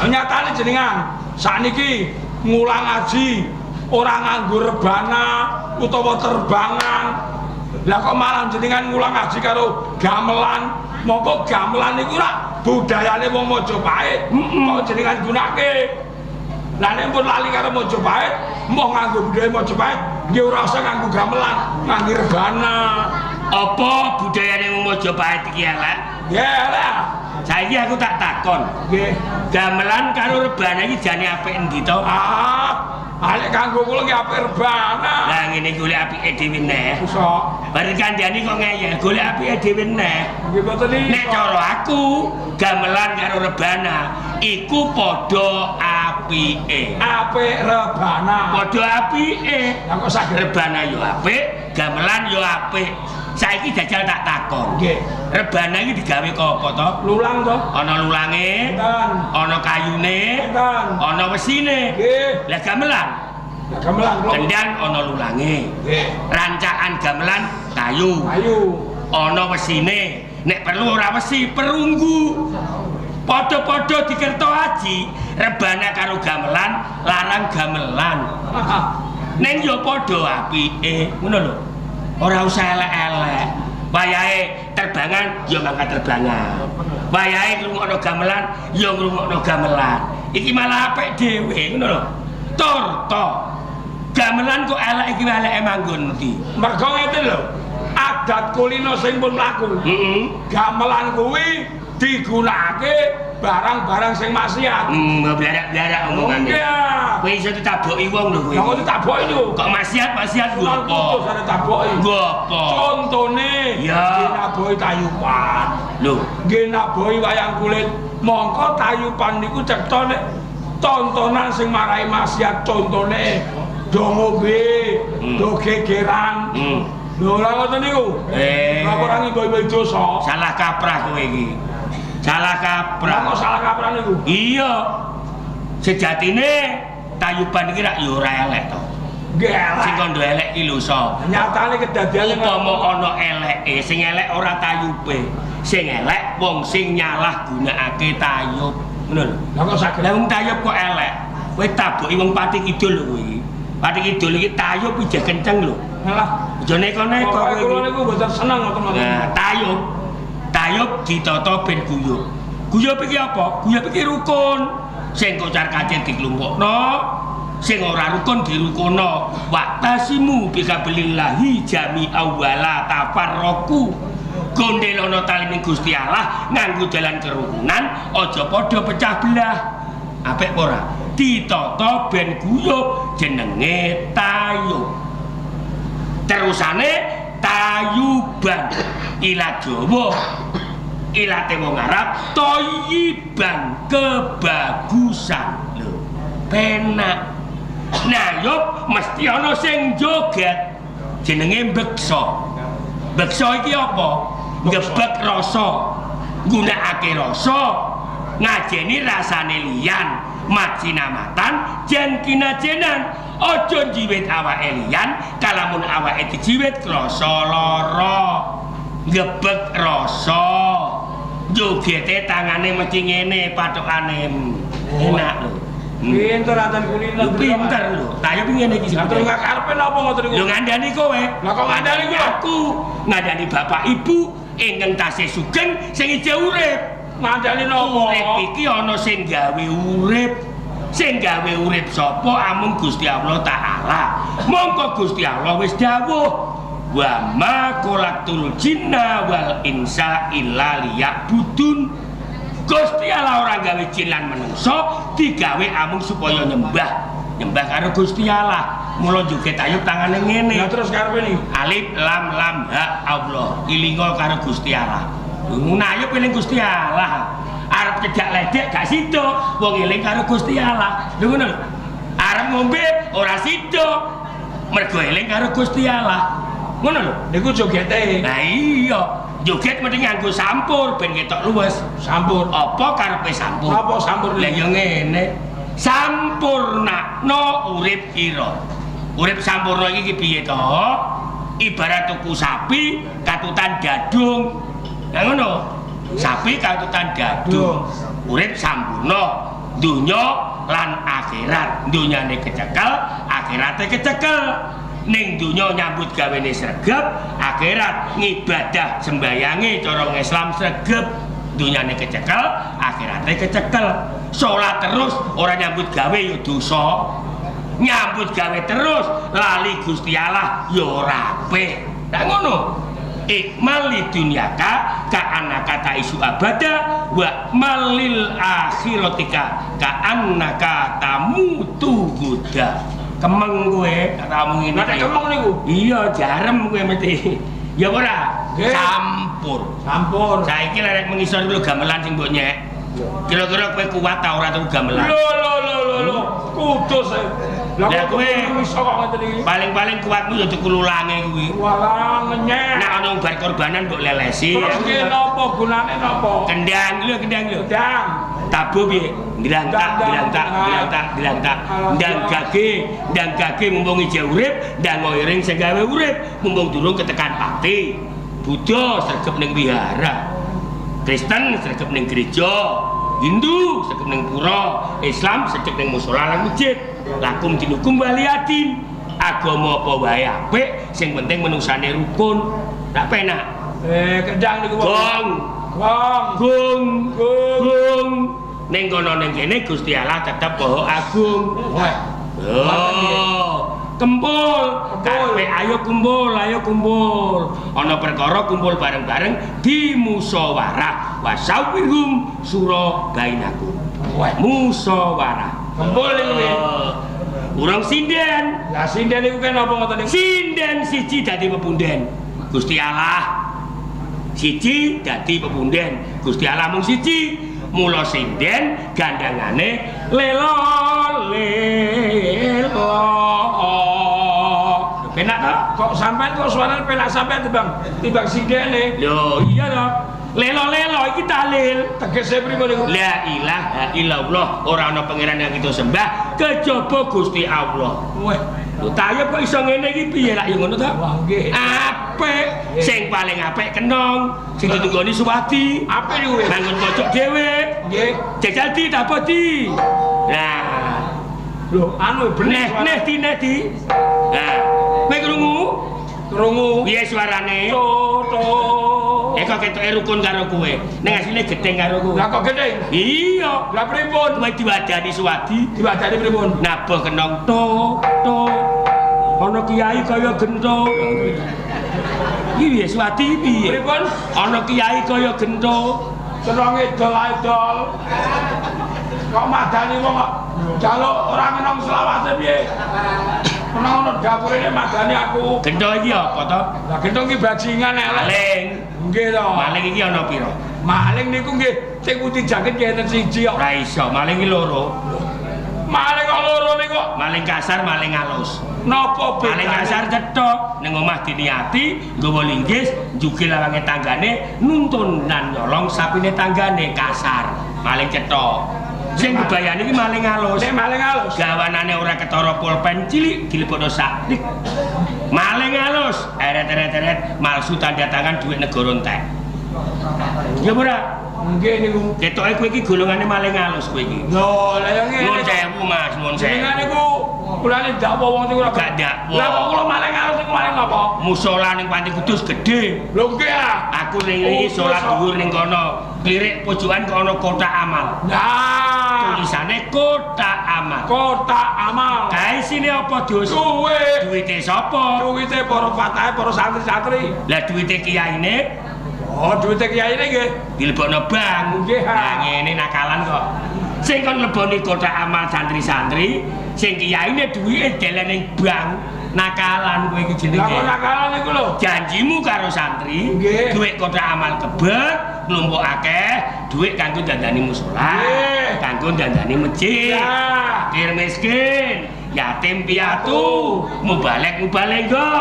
I: Nyatane jenengan sakniki ngulang aji ora nganggo rebana utawa terbangan. Lah kok malah jenengan ngulang aji karo gamelan? Mongko gamelan niku ora budayane wong Majapahit. Kok jenengan gunake? Lah nek pun lali karo Majapahit, moh nganggo budaya Majapahit, nggih ora usah nganggo gamelan, nganggo rebana.
H: Apa budayane wong Majapahit iki elek?
I: Ya elek.
H: Saiki aku tak takon.
I: Nggih.
H: Gamelan karo rebana iki jane apik endi to?
I: Ah, alek kanggo kula nggih apik rebana.
H: Lah ngene golek apike dhewe neh.
I: Iso.
H: Bareng kandhani kok ngeyel, golek apike dhewe neh.
I: Nggih mboten iki.
H: Nek cara aku, gamelan karo rebana iku padha apike.
I: Apik rebana.
H: Padha apike.
I: Lah kok saged
H: rebana yo apik, gamelan yo apik. Saiki jajal tak takon.
I: Nggih.
H: Rebana iki digawe kok apa to?
I: Lulang to.
H: Ana lulange,
I: Enten.
H: ana kayune,
I: Enten.
H: ana wesine.
I: Nggih.
H: Lah gamelan,
I: Lah gamelan kula.
H: kendang ana lulange.
I: Nggih.
H: Rancakan gamelan kayu.
I: Kayu.
H: Ana wesine. Nek perlu ora wesi, perunggu. Padha-padha dikerto aji, rebana karo gamelan, larang gamelan. Neng yo padha apike, ngono lho. Ora usah elek-elek. Wayahe terbangan yo mangkat terbangan. Wayahe ngrungokno gamelan yo ngrungokno gamelan. Iki malah apik dhewe, ngono lho. Tur to. Gamelan kok elek iki eleke manggon ndi?
I: Mergo ngeten lho. Adat kulino sing pun mlaku.
H: Heeh.
I: Gamelan kuwi digunakake barang-barang sing maksiat.
H: Mblarak-blarak omongane.
I: Iya.
H: Kowe iso ditaboki wong lho kowe.
I: Lah kok ditaboki niku?
H: Kok maksiat-maksiat nggo apa?
I: Kok ditaboki.
H: Nggo apa?
I: Contone
H: Ya.
I: nggih nabohi tayupan.
H: Lho,
I: Nggih nabohi wayang kulit. Mongko tayupan niku cetha nek tontonan sing marai maksiat contone do ngombe, do gegeran. Lho ora ngoten niku. Ora ora ngimbo-imbo dosa.
H: Salah kaprah kowe iki. Salah kaprah.
I: Lah kok salah kaprah niku?
H: Iya. Sejatine tayuban iki rak ya ora elek to.
I: Nggih elek.
H: Sing kandha elek iki lho sapa?
I: Nyatane kedadian
H: upama ana eleke, sing elek ora tayube. Sing elek wong sing nyalahgunakake tayub. Ngono lho.
I: Lah kok saged?
H: Lah wong tayub kok elek. Kowe taboki wong Pati Kidul lho kowe iki. Pati Kidul iki tayub ijeh kenceng lho.
I: Lah,
H: aja neko-neko
I: pokoke kula niku mboten seneng ngoten mawon.
H: Nah, tayub. Tayub ditata ben guyub. Guyub iki apa? Guyub iki rukun. Sing kocar-kacir diklumpukno, sing ora rukun dirukono. Waqtasimu bikabilillahi jami'a wala tafarraqu. Gondelono talining Gusti Allah nganggo dalan kerukunan, aja padha pecah belah. Apik apa ora? Ditata ben guyub jenenge tayub. Terusane tayuban ilat Jawa, ilate wong Arab toyiban, kebagusan lho, penak. Nayub mesti ana sing joget jenenge beksa. Beksa iki apa? Ngebek rasa, nggunakake rasa, ngajeni rasane liyan, majinamatan jen kinajenan. Aja njiwit awake liyan, kalamun awake dijiwit krasa lara. Ngebek rasa. Jogete tangane mesti ngene pathokane. Enak lho.
I: Pinter atan kulino.
H: Lho pinter lho. Tayub ngene iki.
I: Lah terus karepe napa ngoten niku?
H: Lho ngandani kowe.
I: Lah kok ngandani kowe?
H: Aku ngandani bapak ibu ingkang tasih sugeng sing ijeh urip.
I: Ngandani napa?
H: Urip iki ana sing gawe urip. Sing gawe urip sapa? Amung Gusti Allah Ta'ala. Mongko Gusti Allah wis dawuh, wa ma khalaqtul jinna wal insa illa liya'budun. Gusti Allah ora gawe jin lan menungso, digawe amung supaya nyembah. Nyembah karo Gusti Allah. Mula joget ayub tangane ngene.
I: Lah terus karepe niki?
H: Alif lam lam ha Allah. Ilinga karo Gusti Allah. Ngono ayub eling Gusti Allah. Arep cedak ledek gak sida, wong eling karo Gusti Allah. Lho ngono lho. Arep ngombe ora sida, mergo eling karo Gusti Allah. Ngono lho.
I: Niku jogete.
H: Lah iya, joget mesti nganggo sampur ben ketok luwes.
I: Sampur.
H: Apa karepe sampur?
I: Apa sampur?
H: Lah ya ngene. Sampurnakno urip ira. Urip sampurna iki piye to? Ibarat tuku sapi katutan dadung. Lah ngono. Sapi katutan dadung. Urip sampurna donya lan akhirat. Donyane kecekel, akhirate kecekel. Ning donya nyambut gawene sregep, akhirat ngibadah sembayange cara Islam sregep. Donyane kecekel, akhirate kecekel. Salat terus ora nyambut gawe ya dosa. Nyambut gawe terus lali Gusti Allah ya ora apik. Lah ngono. Ikmal li dunyaka ka annaka ta'isu abada wa malil akhiratika ka annaka tamutu guda. Kemeng kowe tak omongin.
I: Lah nek kemeng niku?
H: Iya, jarem kowe mesti. Ya ora? Sampur.
I: Sampur.
H: Saiki lek mengisor lho gamelan sing mbok nyek. Kira-kira kowe kuat ta ora tuku gamelan?
I: Lho lho lho lho lho. Kudus. Lah
H: kowe
I: iso kok ngeten iki.
H: Paling-paling kuatmu ya tuku lulange kuwi.
I: Walah ngenyek.
H: Nek ana bar korbanan mbok lelesi.
I: Terus ki napa gunane napa?
H: Kendang lho, kendang lho.
I: Kendang.
H: Tabuh piye? Ndlang tak, ndlang tak, ndlang tak, ndlang tak. Ndang gage, ndang gage mumpung ijeh urip, ndang iring sing gawe urip, mumpung durung ketekan pati. Buddha sregep ning wihara. Kristen sregep ning gereja, Hindu sregep ning pura, Islam sregep ning musala lan masjid. Lakum dinukum waliyadin. Agama apa wae apik, sing penting menungsane rukun. Tak penak.
I: Kendang niku.
H: Gong,
I: gong,
H: gong, gong. Ning kono ning kene Gusti Allah tetep Maha Agung. Oh, kempul, karepe ayo kumpul, ayo kumpul. Ana perkara kumpul bareng-bareng di musyawarah. Wasawirhum sura bainakum. Musyawarah.
I: Kempul niku piye?
H: Urung sinden.
I: Lah sinden niku kan apa ngoten niku?
H: Sinden siji dadi pepunden. Gusti Allah siji dadi pepunden. Gusti Allah mung siji. Mula sinden gandangane lelo lelo. Penak to?
I: Kok sampean kok suarane penak sampean timbang sindene?
H: Lho iya to. Lelo-lelo iki tahlil.
I: Tegese pripun niku?
H: La ilaha illallah, ora ana pangeran yang kita sembah kejaba Gusti Allah.
I: Weh,
H: lho tayub kok iso ngene iki piye lak ya ngono to?
I: Wah nggih.
H: Apik, sing paling apik kenong, sing ditunggoni suwadi.
I: Apik niku.
H: Bangun pojok dhewe.
I: Nggih.
H: Jajal di apa di? Nah,
I: lho anu
H: bener neh di neh di. Nah, kowe krungu?
I: Krungu.
H: Piye suarane?
I: To to.
H: Kok ketoke rukun karo kowe. Ning asline gething karo kowe.
I: Lah kok gething?
H: Iya.
I: Lah pripun?
H: Kowe diwadani suwadi.
I: Diwadani pripun?
H: Nabuh kenong to to. Ana kiai kaya gento. Iki piye suwadi piye?
I: Pripun?
H: Ana kiai kaya gento.
I: Senenge idol-idol. Kok madani wong kok jaluk ora ngenong selawase piye? Menang ono dapure nek madani aku.
H: Gento iki apa to?
I: Lah gento iki bajingan elek.
H: Maling.
I: Nggih to.
H: Maling iki ana pira?
I: Maling niku nggih sing putih jaket nggih enten siji kok.
H: Ora iso, maling iki loro.
I: Maling kok loro niku.
H: Maling kasar, maling halus.
I: Napa bedane?
H: Maling kasar cethok ning omah diniati, nggawa linggis, njugil lawange tanggane, nuntun lan nyolong sapine tanggane kasar. Maling cethok. Sing kebayane iki maling halus.
I: Nek maling halus
H: gawanane ora ketara pulpen cilik dilebokno sak. Maling halus, eret-eret-eret malsu tanda tangan duit negara entek. Ya ora?
I: Nggih niku.
H: Ketoke kowe iki golongane maling halus kowe iki.
I: Lho, lah ya ngene.
H: Nuwun sewu Mas, nuwun sewu.
I: Jenengan niku kulane dakwa wong niku ora
H: Gak dakwa.
I: Lah kok kula maling halus niku maling napa?
H: Musola ning Panti Kudus gede.
I: Lho nggih ah.
H: Aku ning iki salat dhuwur ning kono. Klirik pojokan kok ana kotak amal.
I: Nah,
H: Tulisane kotak amal.
I: kotak amal.
H: Kae isine apa, Dus?
I: Duwe.
H: Duwite sapa?
I: Duwite para fatahe, para santri-santri.
H: Lah duwite kiyaine
I: Oh, duwite kiyaine nggih.
H: dilebokno bank.
I: Nggih, ha.
H: Nah ngene nakalan kok. Sing kon leboni kotak amal santri-santri, sing kiyaine duwite delen ning bank. Nakalan kowe iki
I: Lah
H: jenenge.
I: kok nakalan niku lho.
H: Janjimu karo santri,
I: Nggih.
H: duit kotak amal kebek, nglumpuk akeh, duit kanggo dandani musola,
I: Nggih.
H: kanggo dandani masjid.
I: Ya.
H: Fakir miskin, yatim piatu, mubalek mubalenggo,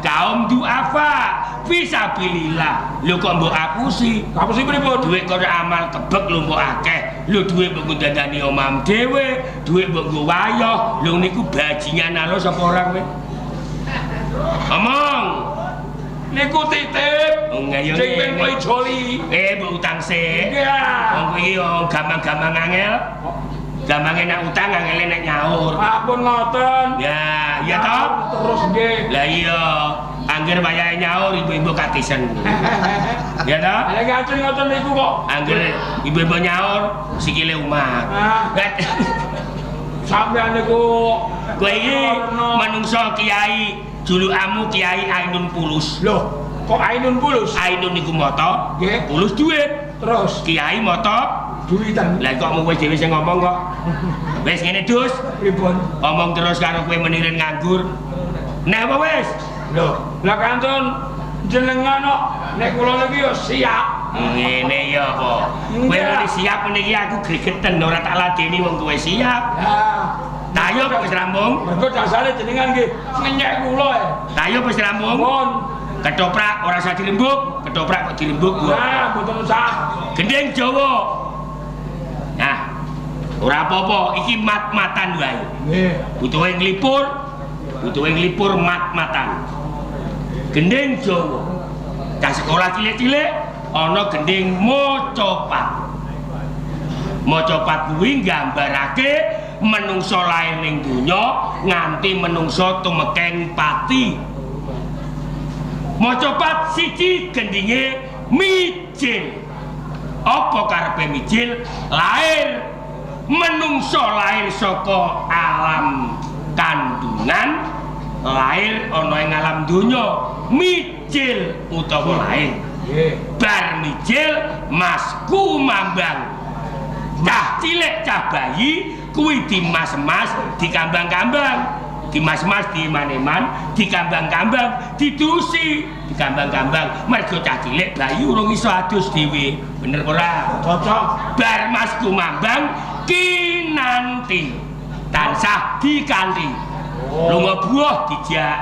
H: kaum duafa, fisabilillah. Lho kok mbok apusi?
I: Kapusi pripun?
H: Duit kotak amal kebek lumpuk akeh. Lho duit mbok nggo dandani omah dhewe, duit mbok nggo wayoh. Lho niku bajingan alus apa ora kowe? Omong.
I: Niku titip.
H: Oh, nggak, ya
I: Sing ben
H: ngene.
I: kula ijoli.
H: Eh, mbok utang sik.
I: Nggih. ah.
H: Wong kuwi yo gampang-gampang angel. Gampange nek utang angele nek nyaur.
I: Ampun ngoten.
H: Ya, iya toh?
I: Terus nggih.
H: Lah iya, angger wayahe nyaur ibu-ibu katisen. Ya toh?
I: Lah ngacun ngoten niku kok.
H: Angger ibu-ibu nyaur sikile umat.
I: Ah. Sampeyan niku
H: Kowe iki manungsa kiai, julukamu Kiai Ainun Pulus.
I: Loh, kok Ainun Pulus?
H: Ainun niku mata,
I: Nggih.
H: pulus duit.
I: Terus
H: Kiai mata,
I: duwitan
H: lah kok mung wis dhewe sing ngomong kok. Wis ngene Dus,
I: pripun?
H: omong terus karo kowe menirin nganggur. Nek apa wis?
I: Loh, lah kantun jenengan kok nek kula niki ya siap.
H: Ngene ya apa? Kowe muni siap meniki aku gregeten ora tak ladeni wong kowe siap.
I: Ya.
H: Tayo kok wis rampung?
I: Mergo dasare jenengan nggih ngenyek kula e.
H: Tayo wis rampung?
I: Pun.
H: Ketoprak ora usah dirembuk, ketoprak kok dirembuk gua.
I: Nah, mboten usah.
H: Gendeng Jawa. Nah, ora apa-apa, iki mat-matan wae.
I: Nggih.
H: Butuhe nglipur, butuhe nglipur mat-matan. Gendeng Jawa. Cah sekolah cilik-cilik ana gending macapat. Macapat kuwi nggambarake menungso lair ning donya nganti menungso tumekeng pati. Macapat siji gendinge mijil. Apa karepe mijil? Lair menungso lair saka alam kandungan, lair ana ing alam donya, mijil utawa lair.
I: Nggih.
H: Bar mijil masku mambang. Cah cilik cah bayi kuwi dimas-mas, dikambang-kambang. Dimas-mas diman-eman, dikambang-kambang, didusi, dikambang-kambang. Mergo cah cilik bayi urung iso adus dhewe. Bener ora?
I: Cocok.
H: Bar masku mambang kinanti. Tansah dikanti. Lunga buah dijak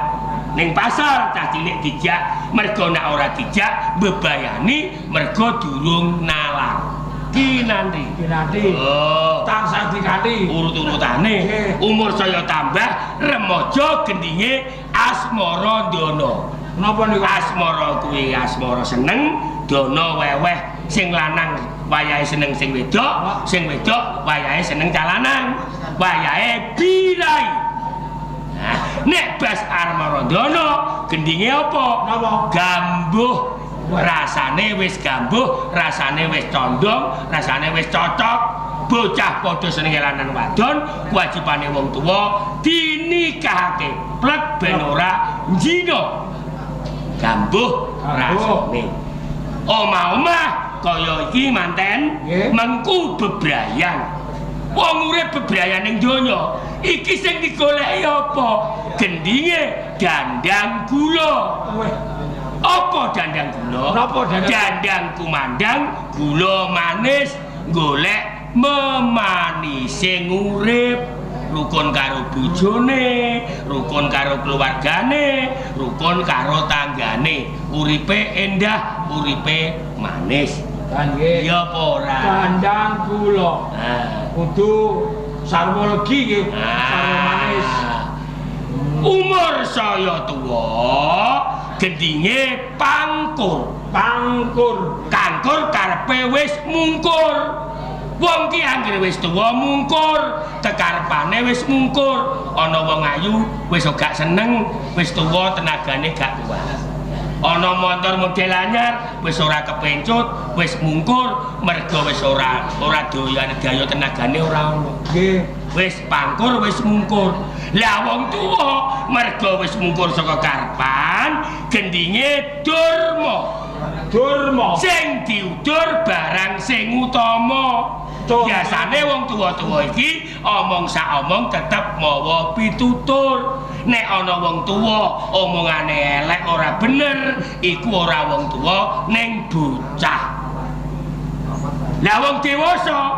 H: ning pasar cah cilik dijak, mergo nek ora dijak mbebayani mergo durung nalar. Kinanti.
I: Kinanti.
H: Oh.
I: Tansah dikanti.
H: Urut-urutane umur saya tambah remaja gendinge asmara ndana.
I: Napa niku?
H: Asmara kuwi asmara seneng, dana weweh sing lanang wayahe seneng sing wedok, sing wedok wayahe seneng cah lanang, wayahe birai. Nah, nek bas asmara ndana gendinge apa?
I: Napa?
H: Gambuh. Rasane wis gambuh, rasane wis condong, rasane wis cocok. Bocah padha senenge lanang wadon, kewajibane wong tuwa dinikahake. Plek ben ora njina. Gambuh rasane. Omah-omah kaya iki manten mengku bebrayan. Wong urip bebrayan ning donya, iki sing digoleki apa? Gendinge dandang gula. Apa dandang gula?
I: Napa dandang?
H: Dandang kumandang gula manis golek memanise ngurip, rukun karo bojone, rukun karo keluargane, rukun karo tanggane. Uripe endah, uripe manis.
I: Kan nggih.
H: Iya apa ora?
I: Dandang gula.
H: Nah.
I: Kudu sarwa legi nggih. Sarwa manis.
H: Umur saya tuwa, gendinge pangkur.
I: Pangkur.
H: Kangkur karepe wis mungkur. Wong ki anggere wis tuwa mungkur, kekarepane wis mungkur. Ana wong ayu wis gak seneng, wis tuwa tenagane gak kuat. Ana montor model anyar wis ora kepencut, wis mungkur, mergo wis ora doyan daya tenagane ora ana.
I: Nggih.
H: Wis pangkur wis mungkur. Lah wong tuwa mergo wis mungkur saka karepan, gendinge durma.
I: Durma.
H: Sing diudur barang sing utama. Biasane wong tuwa-tuwa iki omong sak omong tetep mawa pitutur. Nek ana wong tuwa omongane elek ora bener, iku ora wong tuwa ning bocah. Lah wong dewasa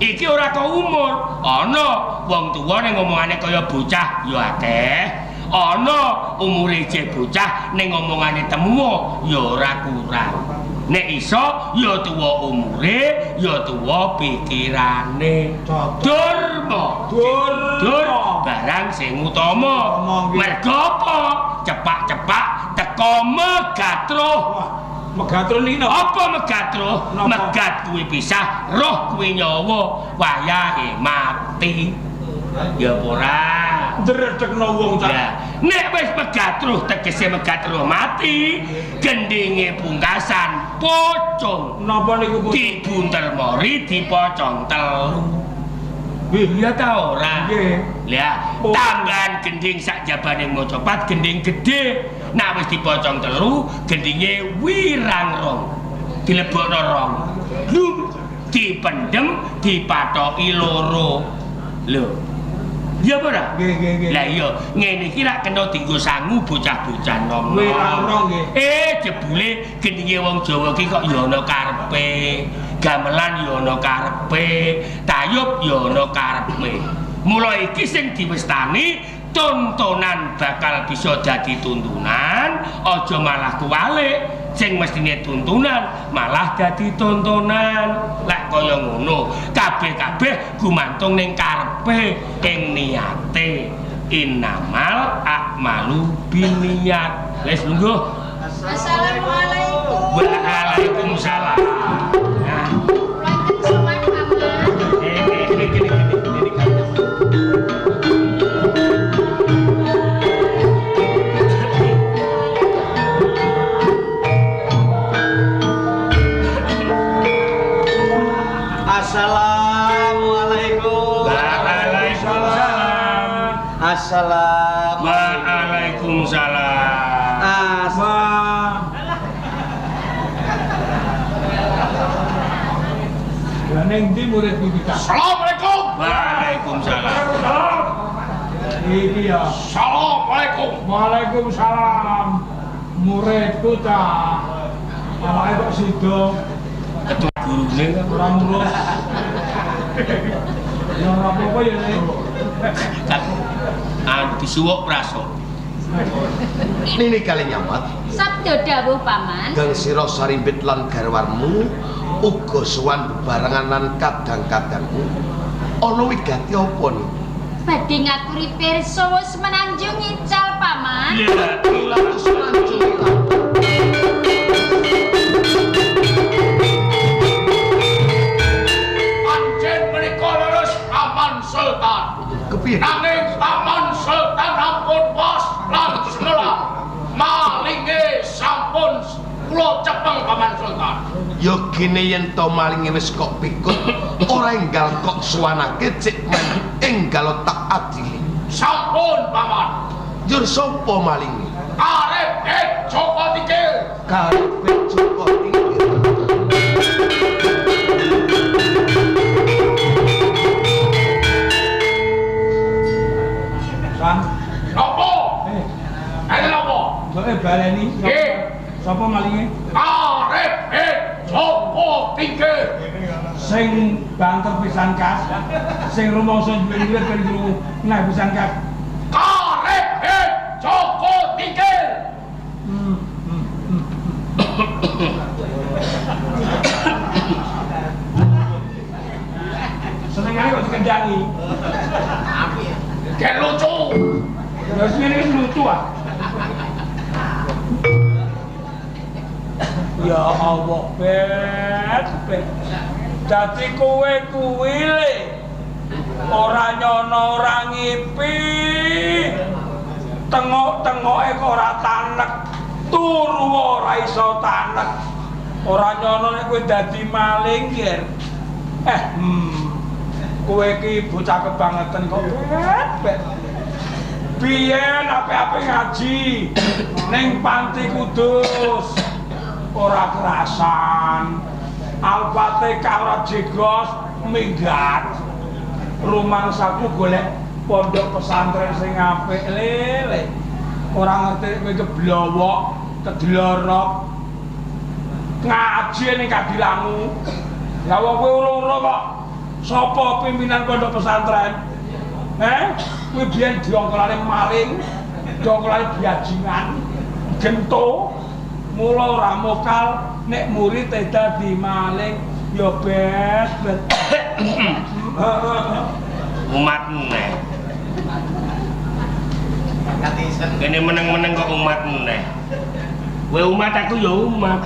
H: iki ora kok umur, ana wong tuwa ning omongane kaya bocah ya akeh. Ana umure jek bocah ning omongane temu ya ora kurang. Nek iso ya tuwa umure, ya tuwa pikirane. Durma. Dur barang sing utama. Mergo apa? Cepak-cepak teko megatruh.
I: Megatruh niki napa?
H: Apa megatruh? Megat kuwi pisah, roh kuwi nyawa, wayahe mati. Ya ora.
I: Ndredegno wong cah.
H: Nek wis megatruh tegese megatruh mati, gendinge pungkasan pocong.
I: Napa niku pocong?
H: Dibuntel mori dipocong telu. Iya ta ora?
I: Nggih.
H: Lah, tambahan gending sak jabane macapat gending gedhe. Nek wis dipocong telu, gendinge wirangrong. Dilebokno rong. Lho, dipendhem, dipathoki loro. Lho. Iya apa ora?
I: Nggih, nggih, nggih.
H: Lah iya, ngene iki rak kena dienggo sangu bocah-bocah nom.
I: Wirangrong nggih.
H: Jebule gendinge wong Jawa ki kok ya ana karepe. Gamelan ya ana karepe, tayub ya ana karepe. Mula iki sing diwestani tontonan bakal bisa dadi tuntunan, aja malah kuwalik. Sing mestine tuntunan malah dadi tontonan. Lek kaya ngono, kabeh-kabeh gumantung ning karepe, ing niate. Innamal a'malu binniyat. Wis lungguh.
A: Assalamualaikum.
H: Waalaikumsalam. Nah,
A: sowan Paman.
H: Gini.
D: Assalamualaikum.
H: Waalaikumsalam.
D: Assalamualaikum.
H: Waalaikumsalam.
I: Lah ning ndi murid iki ta?
E: Assalamualaikum.
H: Waalaikumsalam.
I: Iki ya.
E: Assalamualaikum.
I: Waalaikumsalam. Muridku ta. Awake kok sida
H: Ketua gurune
I: ora ngurus. Ya ora apa-apa ya, Nek.
H: Kan disuwuk praso.
G: Nini kali nyamat.
A: Sabda dawuh Paman.
G: Gang sira sarimbit lan garwarmu uga sowan bebarengan lan kadang-kadangmu. Ana wigati apa ni?
A: Badhe ngaturi pirsa wis menanjung ngical Paman.
H: Iya.
G: Ratu Semenanjung ilang.
E: Pancen menika leres Paman Sultan.
G: Kepiye?
E: Nanging Paman Sultan ampun was lan semelang. Malinge sampun kula cepeng Paman Sultan.
G: Ya gene yen to malinge wis kok pikut, ora enggal kok suwanake cek men enggal tak adili.
E: Sampun Paman.
G: Njur sapa malinge?
E: Arep Joko Tingkir.
G: Karepe Joko Tingkir.
I: Sang.
E: Napa? Enten napa?
I: Mbok baleni.
E: Nggih.
I: Sapa malinge?
E: Arep Joko Tingkir.
I: Sing banter pisan kas, sing rumangsa duwe murid ben krungu nah pisan kas.
E: Karepe Joko Tingkir.
I: Senengane kok dikendhangi.
E: Gen lucu.
I: Ya sing ngene lucu ah. Ya Allah, Bet, Bet. Dadi kowe kuwi le ora nyono ora ngipi. Tengok-tengoke kok ora tanek. Turu ora iso tanek. Ora nyono nek kowe dadi maling, Ger. Kowe iki bocah kebangetan kok, Bet, Bet. Biyen apik-apik ngaji ning Panti Kudus ora kerasan. Al-Fatihah ora jegos minggat. Rumangsaku golek pondok pesantren sing apik lele. Ora ngerti kowe keblowok, kedlorok. Ngaji ning Kadilangu. Lah wong kowe ora kok sapa pimpinan pondok pesantren? Kuwi biyen diongkolane maling, diongkolane biajingan, gento. Mula ora mokal nek murid dadi maling ya Bet, Bet.
H: Umat meneh. Kene meneng-meneng kok umat meneh. Kowe umat aku ya umat.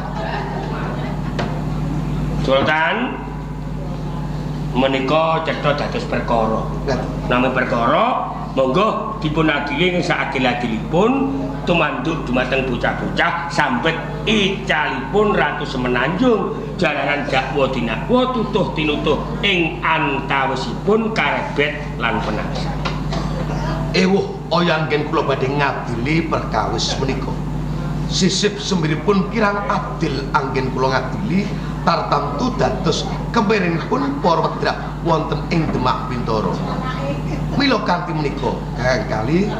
H: Sultan menika cetha dados perkara. Nami perkara monggo dipun adili ing saadil-adilipun tumanduk dumateng bocah-bocah sambet icalipun Ratu Semenanjung jalaran dakwa dinakwa tutuh tinutuh ing antawisipun karebet lan penangsang.
G: Ewuh aya anggen kula badhe ngadili perkawis menika. Sisip semiripun kirang adil anggen kula ngadili tartamtu dados kemiringipun para wedrah wonten ing Demak Bintara. Mila kanthi menika kakang kali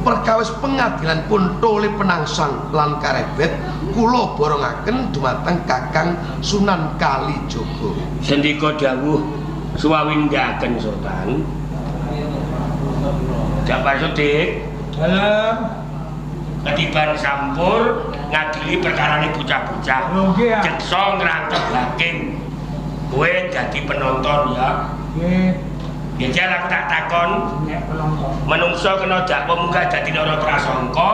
G: perkawis pengadilan pun tole penangsang lan karebet kula borongaken dumateng Kakang Sunan Kalijaga.
H: Sendika dawuh suwawindaken Sultan. Jafar Sodik
I: Dalem
H: ketiban sampur ngadili perkarane bocah-bocah. Jeksa ngrangkep hakim. Kowe dadi penonton ya.
I: Nggih.
H: Jajal aku tak takon, menungso kena dakwa munggah dadi lara prasangka,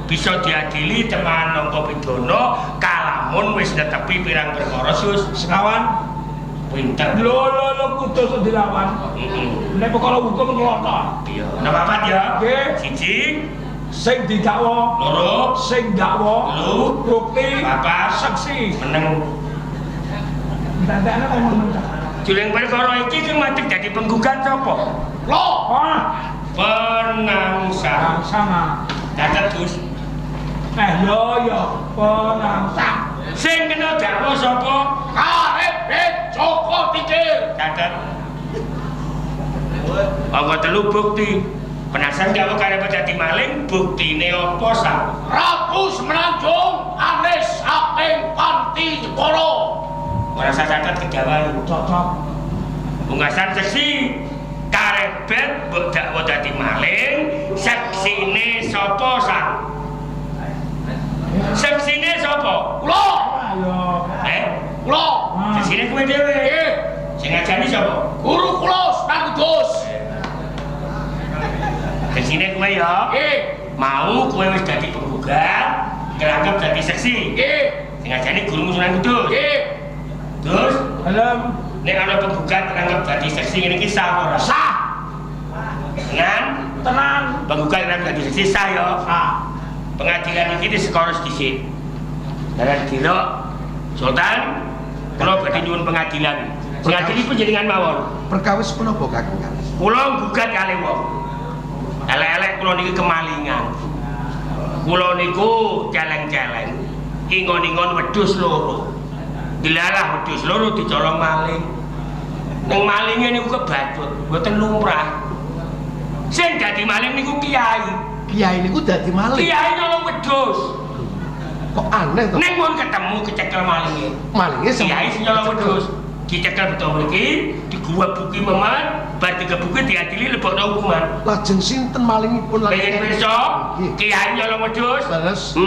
H: bisa diadili teman nampa pidana kalamun wis netepi pirang perkara sus.
I: Sekawan
H: pinter.
I: Lho lho lho kudus dilawan.
H: Heeh.
I: Nek perkara hukum nglontok.
H: Iya. Ana papat ya.
I: Nggih.
H: Siji
I: sing didakwa,
H: loro
I: sing dakwa,
H: telu,
I: bukti,
H: papat,
I: saksi.
H: Meneng.
I: Entek-entekane ngomong meneng.
H: Juling perkara iki sing madeg dadi penggugat sapa?
E: Lho,
H: penangsang.
I: Penangsang.
H: Catet Gus.
I: Yo yo penangsang.
H: Sing kena dakwa sapa?
E: Karebet Joko Tingkir.
H: Catet. Angka telu bukti. Penangsang dakwa karebet dadi maling, buktine apa sa?
E: Ratu Semenanjung anes saking Panti Jepara.
H: Ora usah catet kedawan.
I: Cocok.
H: Pungkasan seksi karebet mbok dakwa dadi maling, seksine sapa sang? Seksine sapa?
E: Kula.
H: Kula. Seksine kowe dhewe.
E: Nggih.
H: Sing ngajani sapa?
E: Guru kula Sunan Kudus.
H: Seksine kowe ya?
E: Nggih.
H: Mau kowe wis dadi penggugat, kelangkep dadi seksi.
E: Nggih.
H: Sing ngajani gurumu Sunan Kudus.
E: Nggih.
H: Terus,
I: Dalem
H: nek ana penggugat nangkep dadi seksi ngene iki sah ora?
I: Sah.
H: Tenan?
I: Tenan.
H: Penggugat nangkep dadi seksi sah ya?
I: Sah.
H: Pengadilan iki diskoros dhisik. Dalan dira Sultan, kula badhe nyuwun pengadilan. Pengadilan panjenengan mawon.
G: Perkawis menapa Kakang Kali?
H: Kula nggugat kalih wong. Elek-elek kula niki kemalingan. Kula niku celeng-celeng. Ingon-ingon wedhus loro. Dilalah wedhus loro dicolong maling. Ning malinge niku kebacut, mboten lumrah. Sing dadi maling niku kiai.
G: Kiai niku dadi maling.
H: Kiai nyolong wedhus.
G: Kok aneh to?
H: Ning mun ketemu kecekel malinge.
G: Malinge
H: kiai sing nyolong wedhus. Dicekel beto mriki, diguwebuki memat, bar digebuki diadili lebokno hukuman.
G: Lajeng sinten malingipun lan
H: pengen pirsa? Kiai nyolong wedhus.
G: Leres.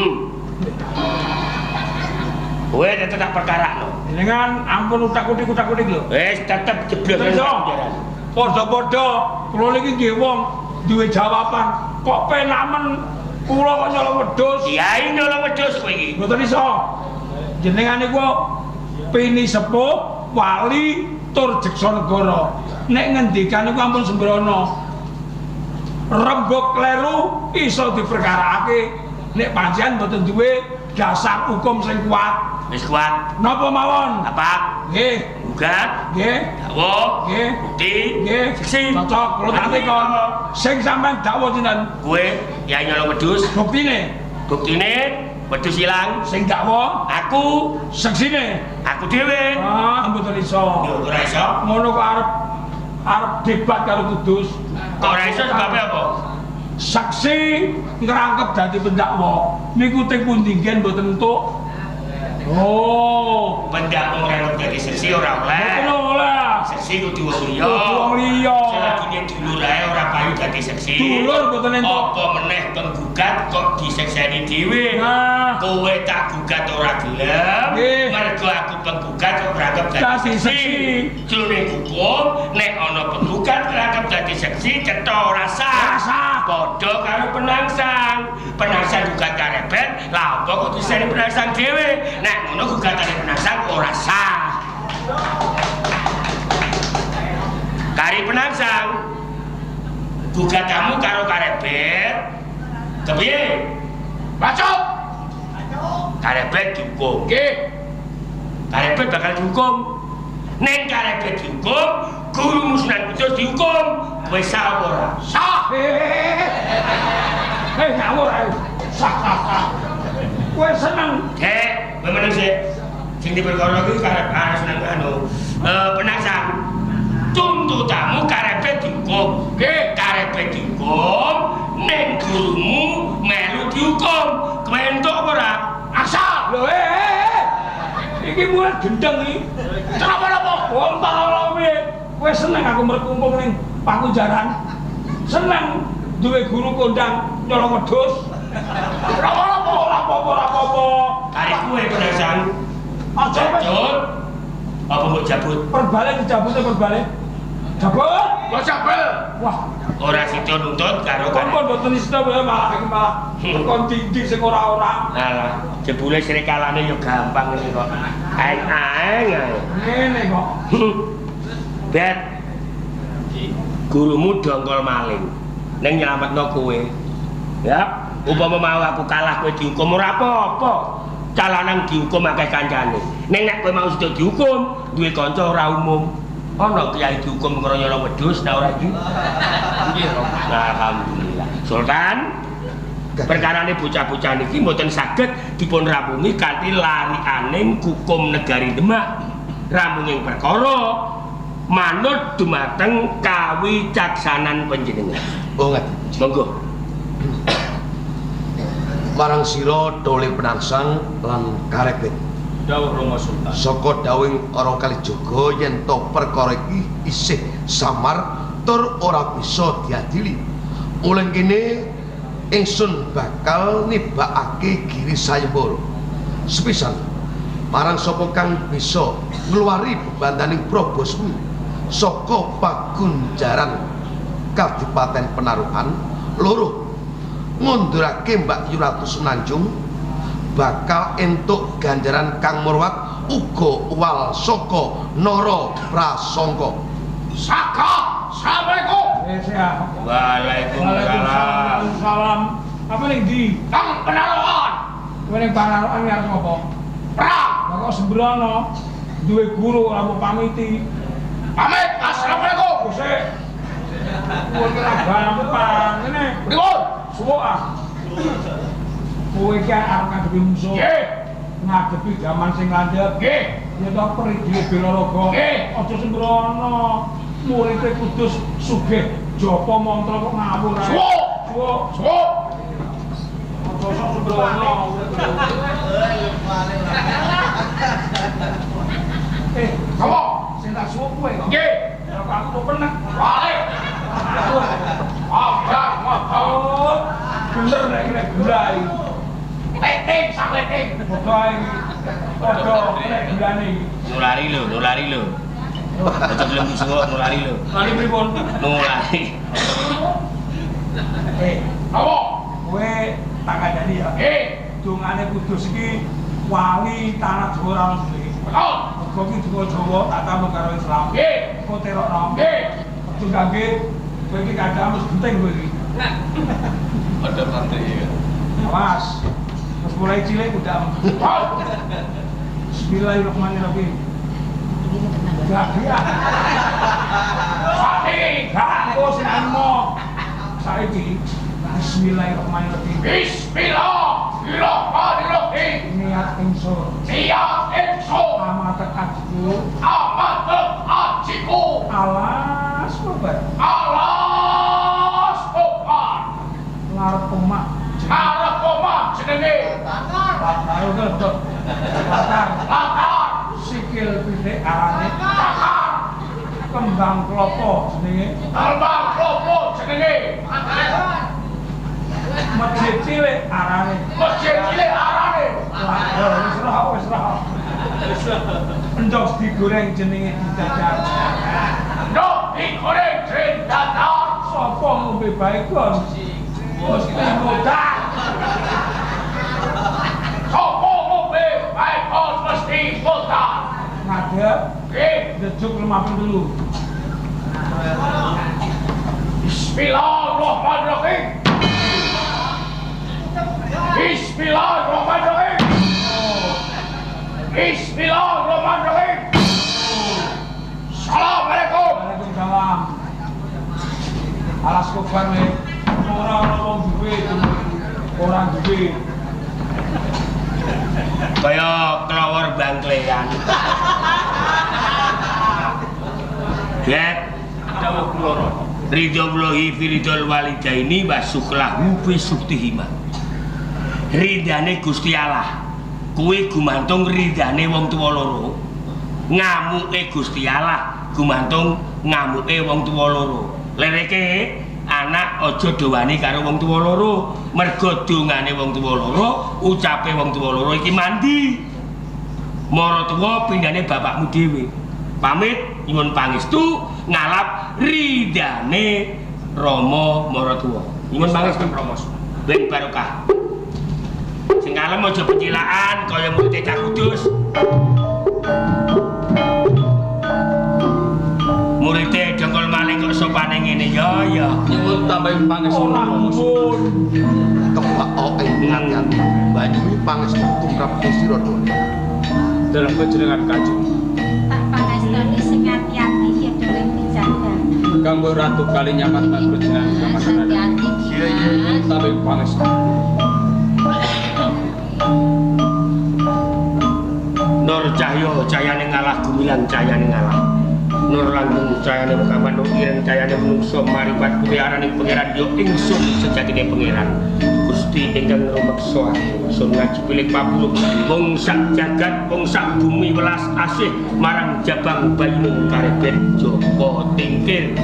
H: Kowe tetep tak perkarakno.
I: Jenengan ampun utak-utik-utak-utik lho.
H: Wis tetep jeblok.
I: Padha-padha kula niki nggih wong duwe jawaban. Kok penamen kula kok nyolong wedhus?
H: Kiai nyolong wedhus kowe iki.
I: Mboten iso. Jenengan niku pini sepuh, wali tur jeksa negara. Nek ngendikan niku ampun sembrono. Rembug kleru iso diperkarakake nek pancen mboten duwe dasar hukum sing kuat.
H: Wis kuat.
I: Napa mawon?
H: Apa?
I: Nggih.
H: Gugat.
I: Nggih.
H: Dakwa.
I: Nggih.
H: Bukti.
I: Nggih.
H: Saksi.
I: Cocok kula tak tekon. Sing sampean dakwa sinten?
H: Kowe kiai nyolong wedhus.
I: Buktine?
H: Buktine wedhus ilang.
I: Sing dakwa
H: aku,
I: saksine
H: aku dhewe.
I: Ah, mboten iso.
H: Yo ora iso.
I: Ngono kok arep debat karo Kudus.
H: Kok ora iso sebabe apa?
I: Saksi ngrangkep dadi pendakwa niku teng pundi nggen mboten entuk. Oh,
H: pendakwa ngrangkep dadi saksi ora oleh.
I: Mboten oleh.
H: Saksi kudu wong liya.
I: Kudu wong liya.
H: Selagine dulur ae ora payu dadi saksi.
I: Dulur mboten entuk.
H: Apa meneh penggugat kok disekseni dhewe?
I: Nah.
H: Kowe tak gugat ora gelem. Mergo aku penggugat kok ngrangkep dadi saksi. Jroning hukum nek ana penggugat ngrangkep dadi saksi cetha ora sah.
I: Sah.
H: Padha karo penangsang. Penangsang gugat karebet, lha apa kok diseni penangsang dhewe? Nek ngono gugatane penangsang ora sah. Kari penangsang gugatamu karo karebet kepiye?
E: Bacot.
H: Karebet dihukum.
E: Nggih.
H: Karebet bakal dihukum. Neng karebet dihukum, guru Sunan Kudus dihukum. Kowe sah apa ora?
E: Sah.
I: Ngawur ae. Sah sah. Kowe seneng.
H: Dek, kowe meneng sik. Sing diperkara kuwi karep arep nang anu. Penangsang. Tuntutamu karepe dihukum.
E: Nggih,
H: karepe dihukum, ning gurumu melu dihukum. Kowe entuk apa ora?
E: Asal.
I: Lho Iki mulai gendeng iki.
E: Kenapa-napa?
I: Wong tak piye? Kowe seneng aku merkumpul ning Pakunjaran. Seneng duwe guru kondang nyolong wedhus. Ora apa-apa, ora apa-apa, ora apa-apa.
H: Karep kowe penangsang.
I: Aja
H: jabut. Apa mbok jabut?
I: Perbale dijabute perbale. Jabut.
E: Kok jabel?
I: Wah,
H: ora sida nuntut karo
I: kon mboten sida malah iki malah kon dindi sing ora-ora.
H: Alah, jebule srikalane ya gampang ngene kok. Aeng-aeng ae.
I: Ngene kok.
H: Bet. Gurumu dongkol maling. Ning nyelametno kowe. Ya, upama mau aku kalah kowe dihukum ora apa-apa. Calanan dihukum akeh kancane. Ning nek kowe mau sida dihukum, duwe kanca ora umum. Ana kiai dihukum karo nyolong wedhus ta ora iki? Nggih, alhamdulillah. Sultan, perkarane bocah-bocah niki mboten saged dipun rampungi kanthi larianing hukum negari Demak. Rampunging perkara manut dumateng kawicaksanan panjenengan.
G: Oh, ngaten.
H: Monggo.
G: Marang sira Dole Penangsang lan Karebet.
F: Dawuh Rama Sultan.
G: Saka dawuhing Ara Kalijaga yen to perkara iki isih samar tur ora bisa diadili. Mulih kene ingsun bakal nibakake giri sayembara. Sepisan marang sapa kang bisa ngluwari bebandaning Prabasmi saka pagunjaran Kadipaten Penaruhan, loro ngundurake Mbak Yu Ratu Semenanjung bakal entuk ganjaran kang murwat uga wal saka Nara Prasangka.
E: Saka, assalamualaikum.
H: Waalaikumsalam.
I: Salam. Apa ning ndi?
E: Kang Penaruhan.
I: Kowe ning Panaruhan arep ngopo?
E: Perang.
I: Lah kok sembrono duwe guru ora mbok pamiti.
E: Pamit. Assalamualaikum.
I: Sik. Kowe ora gampang ngene.
E: Pripun?
I: Suwuk ah. Kowe iki arep ngadepi musuh.
E: Nggih.
I: Ngadepi gaman sing landhep.
E: Nggih.
I: Ya to perigi Belaraga.
E: Nggih.
I: Aja sembrono. Murite Kudus sugih japa mantra kok ngawur ae.
E: Suwuk.
I: Suwuk.
E: Suwuk.
I: Aja sok sembrono.
E: Sapa?
I: Sing tak suwuk kowe kok.
E: Nggih.
I: Lah kok aku kok penek.
E: Wale. Abang,
I: Oh, bener nek kena gula iki.
E: Leting, sak leting.
I: Padha iki. Padha nek gulane iki.
H: Nulari lho, nulari lho. Aja gelem disuwuk nulari lho.
I: Lali pripun?
H: Nulari.
E: Apa?
I: Kowe tak kandhani ya.
E: Nggih.
I: Dongane Kudus iki wali tanah Jawa ora ono duwe.
E: Betul.
I: Mergo ki donga Jawa tak tambah karo Islam.
E: Nggih.
I: Kok terokno.
E: Nggih.
I: Kudu kangge kowe iki kadang wis genting kowe iki.
F: Ada santri ya.
I: Awas. Terus mulai cilik udah. Bismillahirrahmanirrahim. Gak.
E: Saiki.
I: Gak kok sing emo. Saiki Bismillahirrahmanirrahim.
E: Bismillahirrahmanirrahim.
I: Niat ingsun.
E: Niat ingsun.
I: Amatek ajiku.
E: Amatek ajiku.
I: Alas kobar.
E: Alas kobar.
I: Ngarep omah.
E: Ngarep omah jenenge.
I: Latar. Latar.
E: Latar.
I: Sikil pitik arane.
E: Latar.
I: Kembang klopo jenenge.
E: Kembang klopo jenenge.
I: Masjid cilik arane.
E: Masjid cilik arane.
I: Lah wis ora wis ora. Endhog digoreng jenenge didadar.
E: Endhog digoreng jenenge dadar.
I: Sopo ngombe baygon? Mesti modar.
E: Sopo ngombe baygon mesti modar.
I: Ngadeg.
E: Nggih.
I: Njejuk lemah ping 3.
E: Bismillahirrahmanirrahim. Bismillahirrahmanirrahim. Bismillahirrahmanirrahim. Assalamualaikum.
I: Waalaikumsalam. Alas kobar we. Ora ana wong duwe, ora duwe.
H: Kaya kelawar bangklean. Get
F: dawuh kula.
H: Ridho Allahi fi ridhol walidaini wa sukhlahu fi sukhtihima. Ridane Gusti Allah kuwi gumantung ridane wong tuwa loro. Ngamuke Gusti Allah gumantung ngamuke wong tuwa loro. Lereke anak aja dowani karo wong tuwa loro, mergo dongane wong tuwa loro, ucape wong tuwa loro iki mandi. Mara tuwa pindhane bapakmu dhewe. Pamit nyuwun pangestu ngalap ridane Rama maratuwa. Nyuwun pangestu
F: Rama.
H: Ben barokah. Sing kalem aja pecilaan kaya murid Cah Kudus. Murite dengkul maling kok sopane ngene ya ya.
F: Nyuwun tambahi pangestu
I: Ora mumpun.
G: Kebak ing ati-ati. Banyuwi pangestu tumrap sira dhewe.
F: Dalam panjenengan Kanjeng.
A: Tak pangestoni sing ati-ati ya dhewe dijaga.
F: Kanggo ratu kali nyamat lan panjenengan kamasan.
A: Ati-ati.
F: Iya iya tambahi pangestu.
H: Nur cahya cahyaning ngalah gumilang cahyaning ngalah. Nur langgeng cahyaning Muhammad nur ireng cahyaning menungso maripat putih araning pangeran yo ingsun sejatine pangeran. Gusti ingkang rumeksa sun ngaji pilih papuluh wong sak jagat wong sak bumi welas asih marang jabang bayine karebet Joko Tingkir.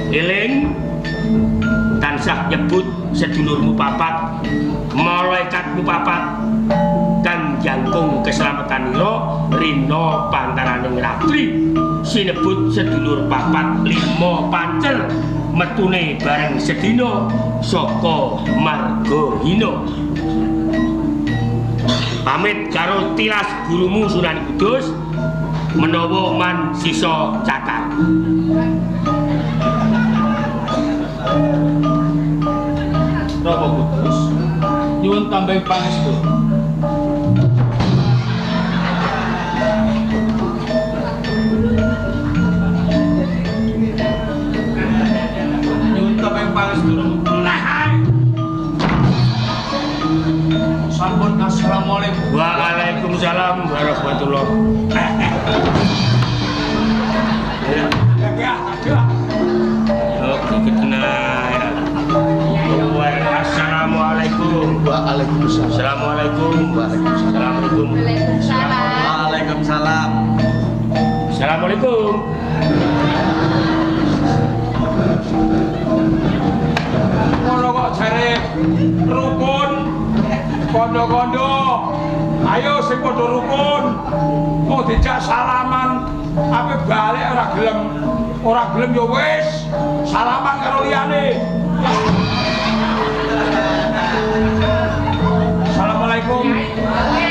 H: Eling tansah nyebut sedulurmu papat, malaikatmu papat kang jangkung keselamatan ira rina pantaraning ratri sinebut sedulur papat lima pancer metune bareng sedina saka marga hina. Pamit karo tilas gurumu Sunan Kudus menawa man sisa cakar.
F: Rama Kudus nyuwun tambahi pangestu. Nyuwun tambahi pangestu Rama. Sampun assalamualaikum.
H: Waalaikumsalam warahmatullahi. Oke, ketenangan. Assalamualaikum.
G: Waalaikumsalam.
H: Assalamualaikum.
G: Waalaikumsalam.
H: Assalamualaikum.
A: Waalaikumsalam.
D: Waalaikumsalam.
H: Assalamualaikum.
I: Ngono kok jare rukun kondo-kondo. Ayo sing padha rukun. Mau dijak salaman, ape balik ora gelem. Ora gelem ya wis, salaman karo liyane. Assalamualaikum.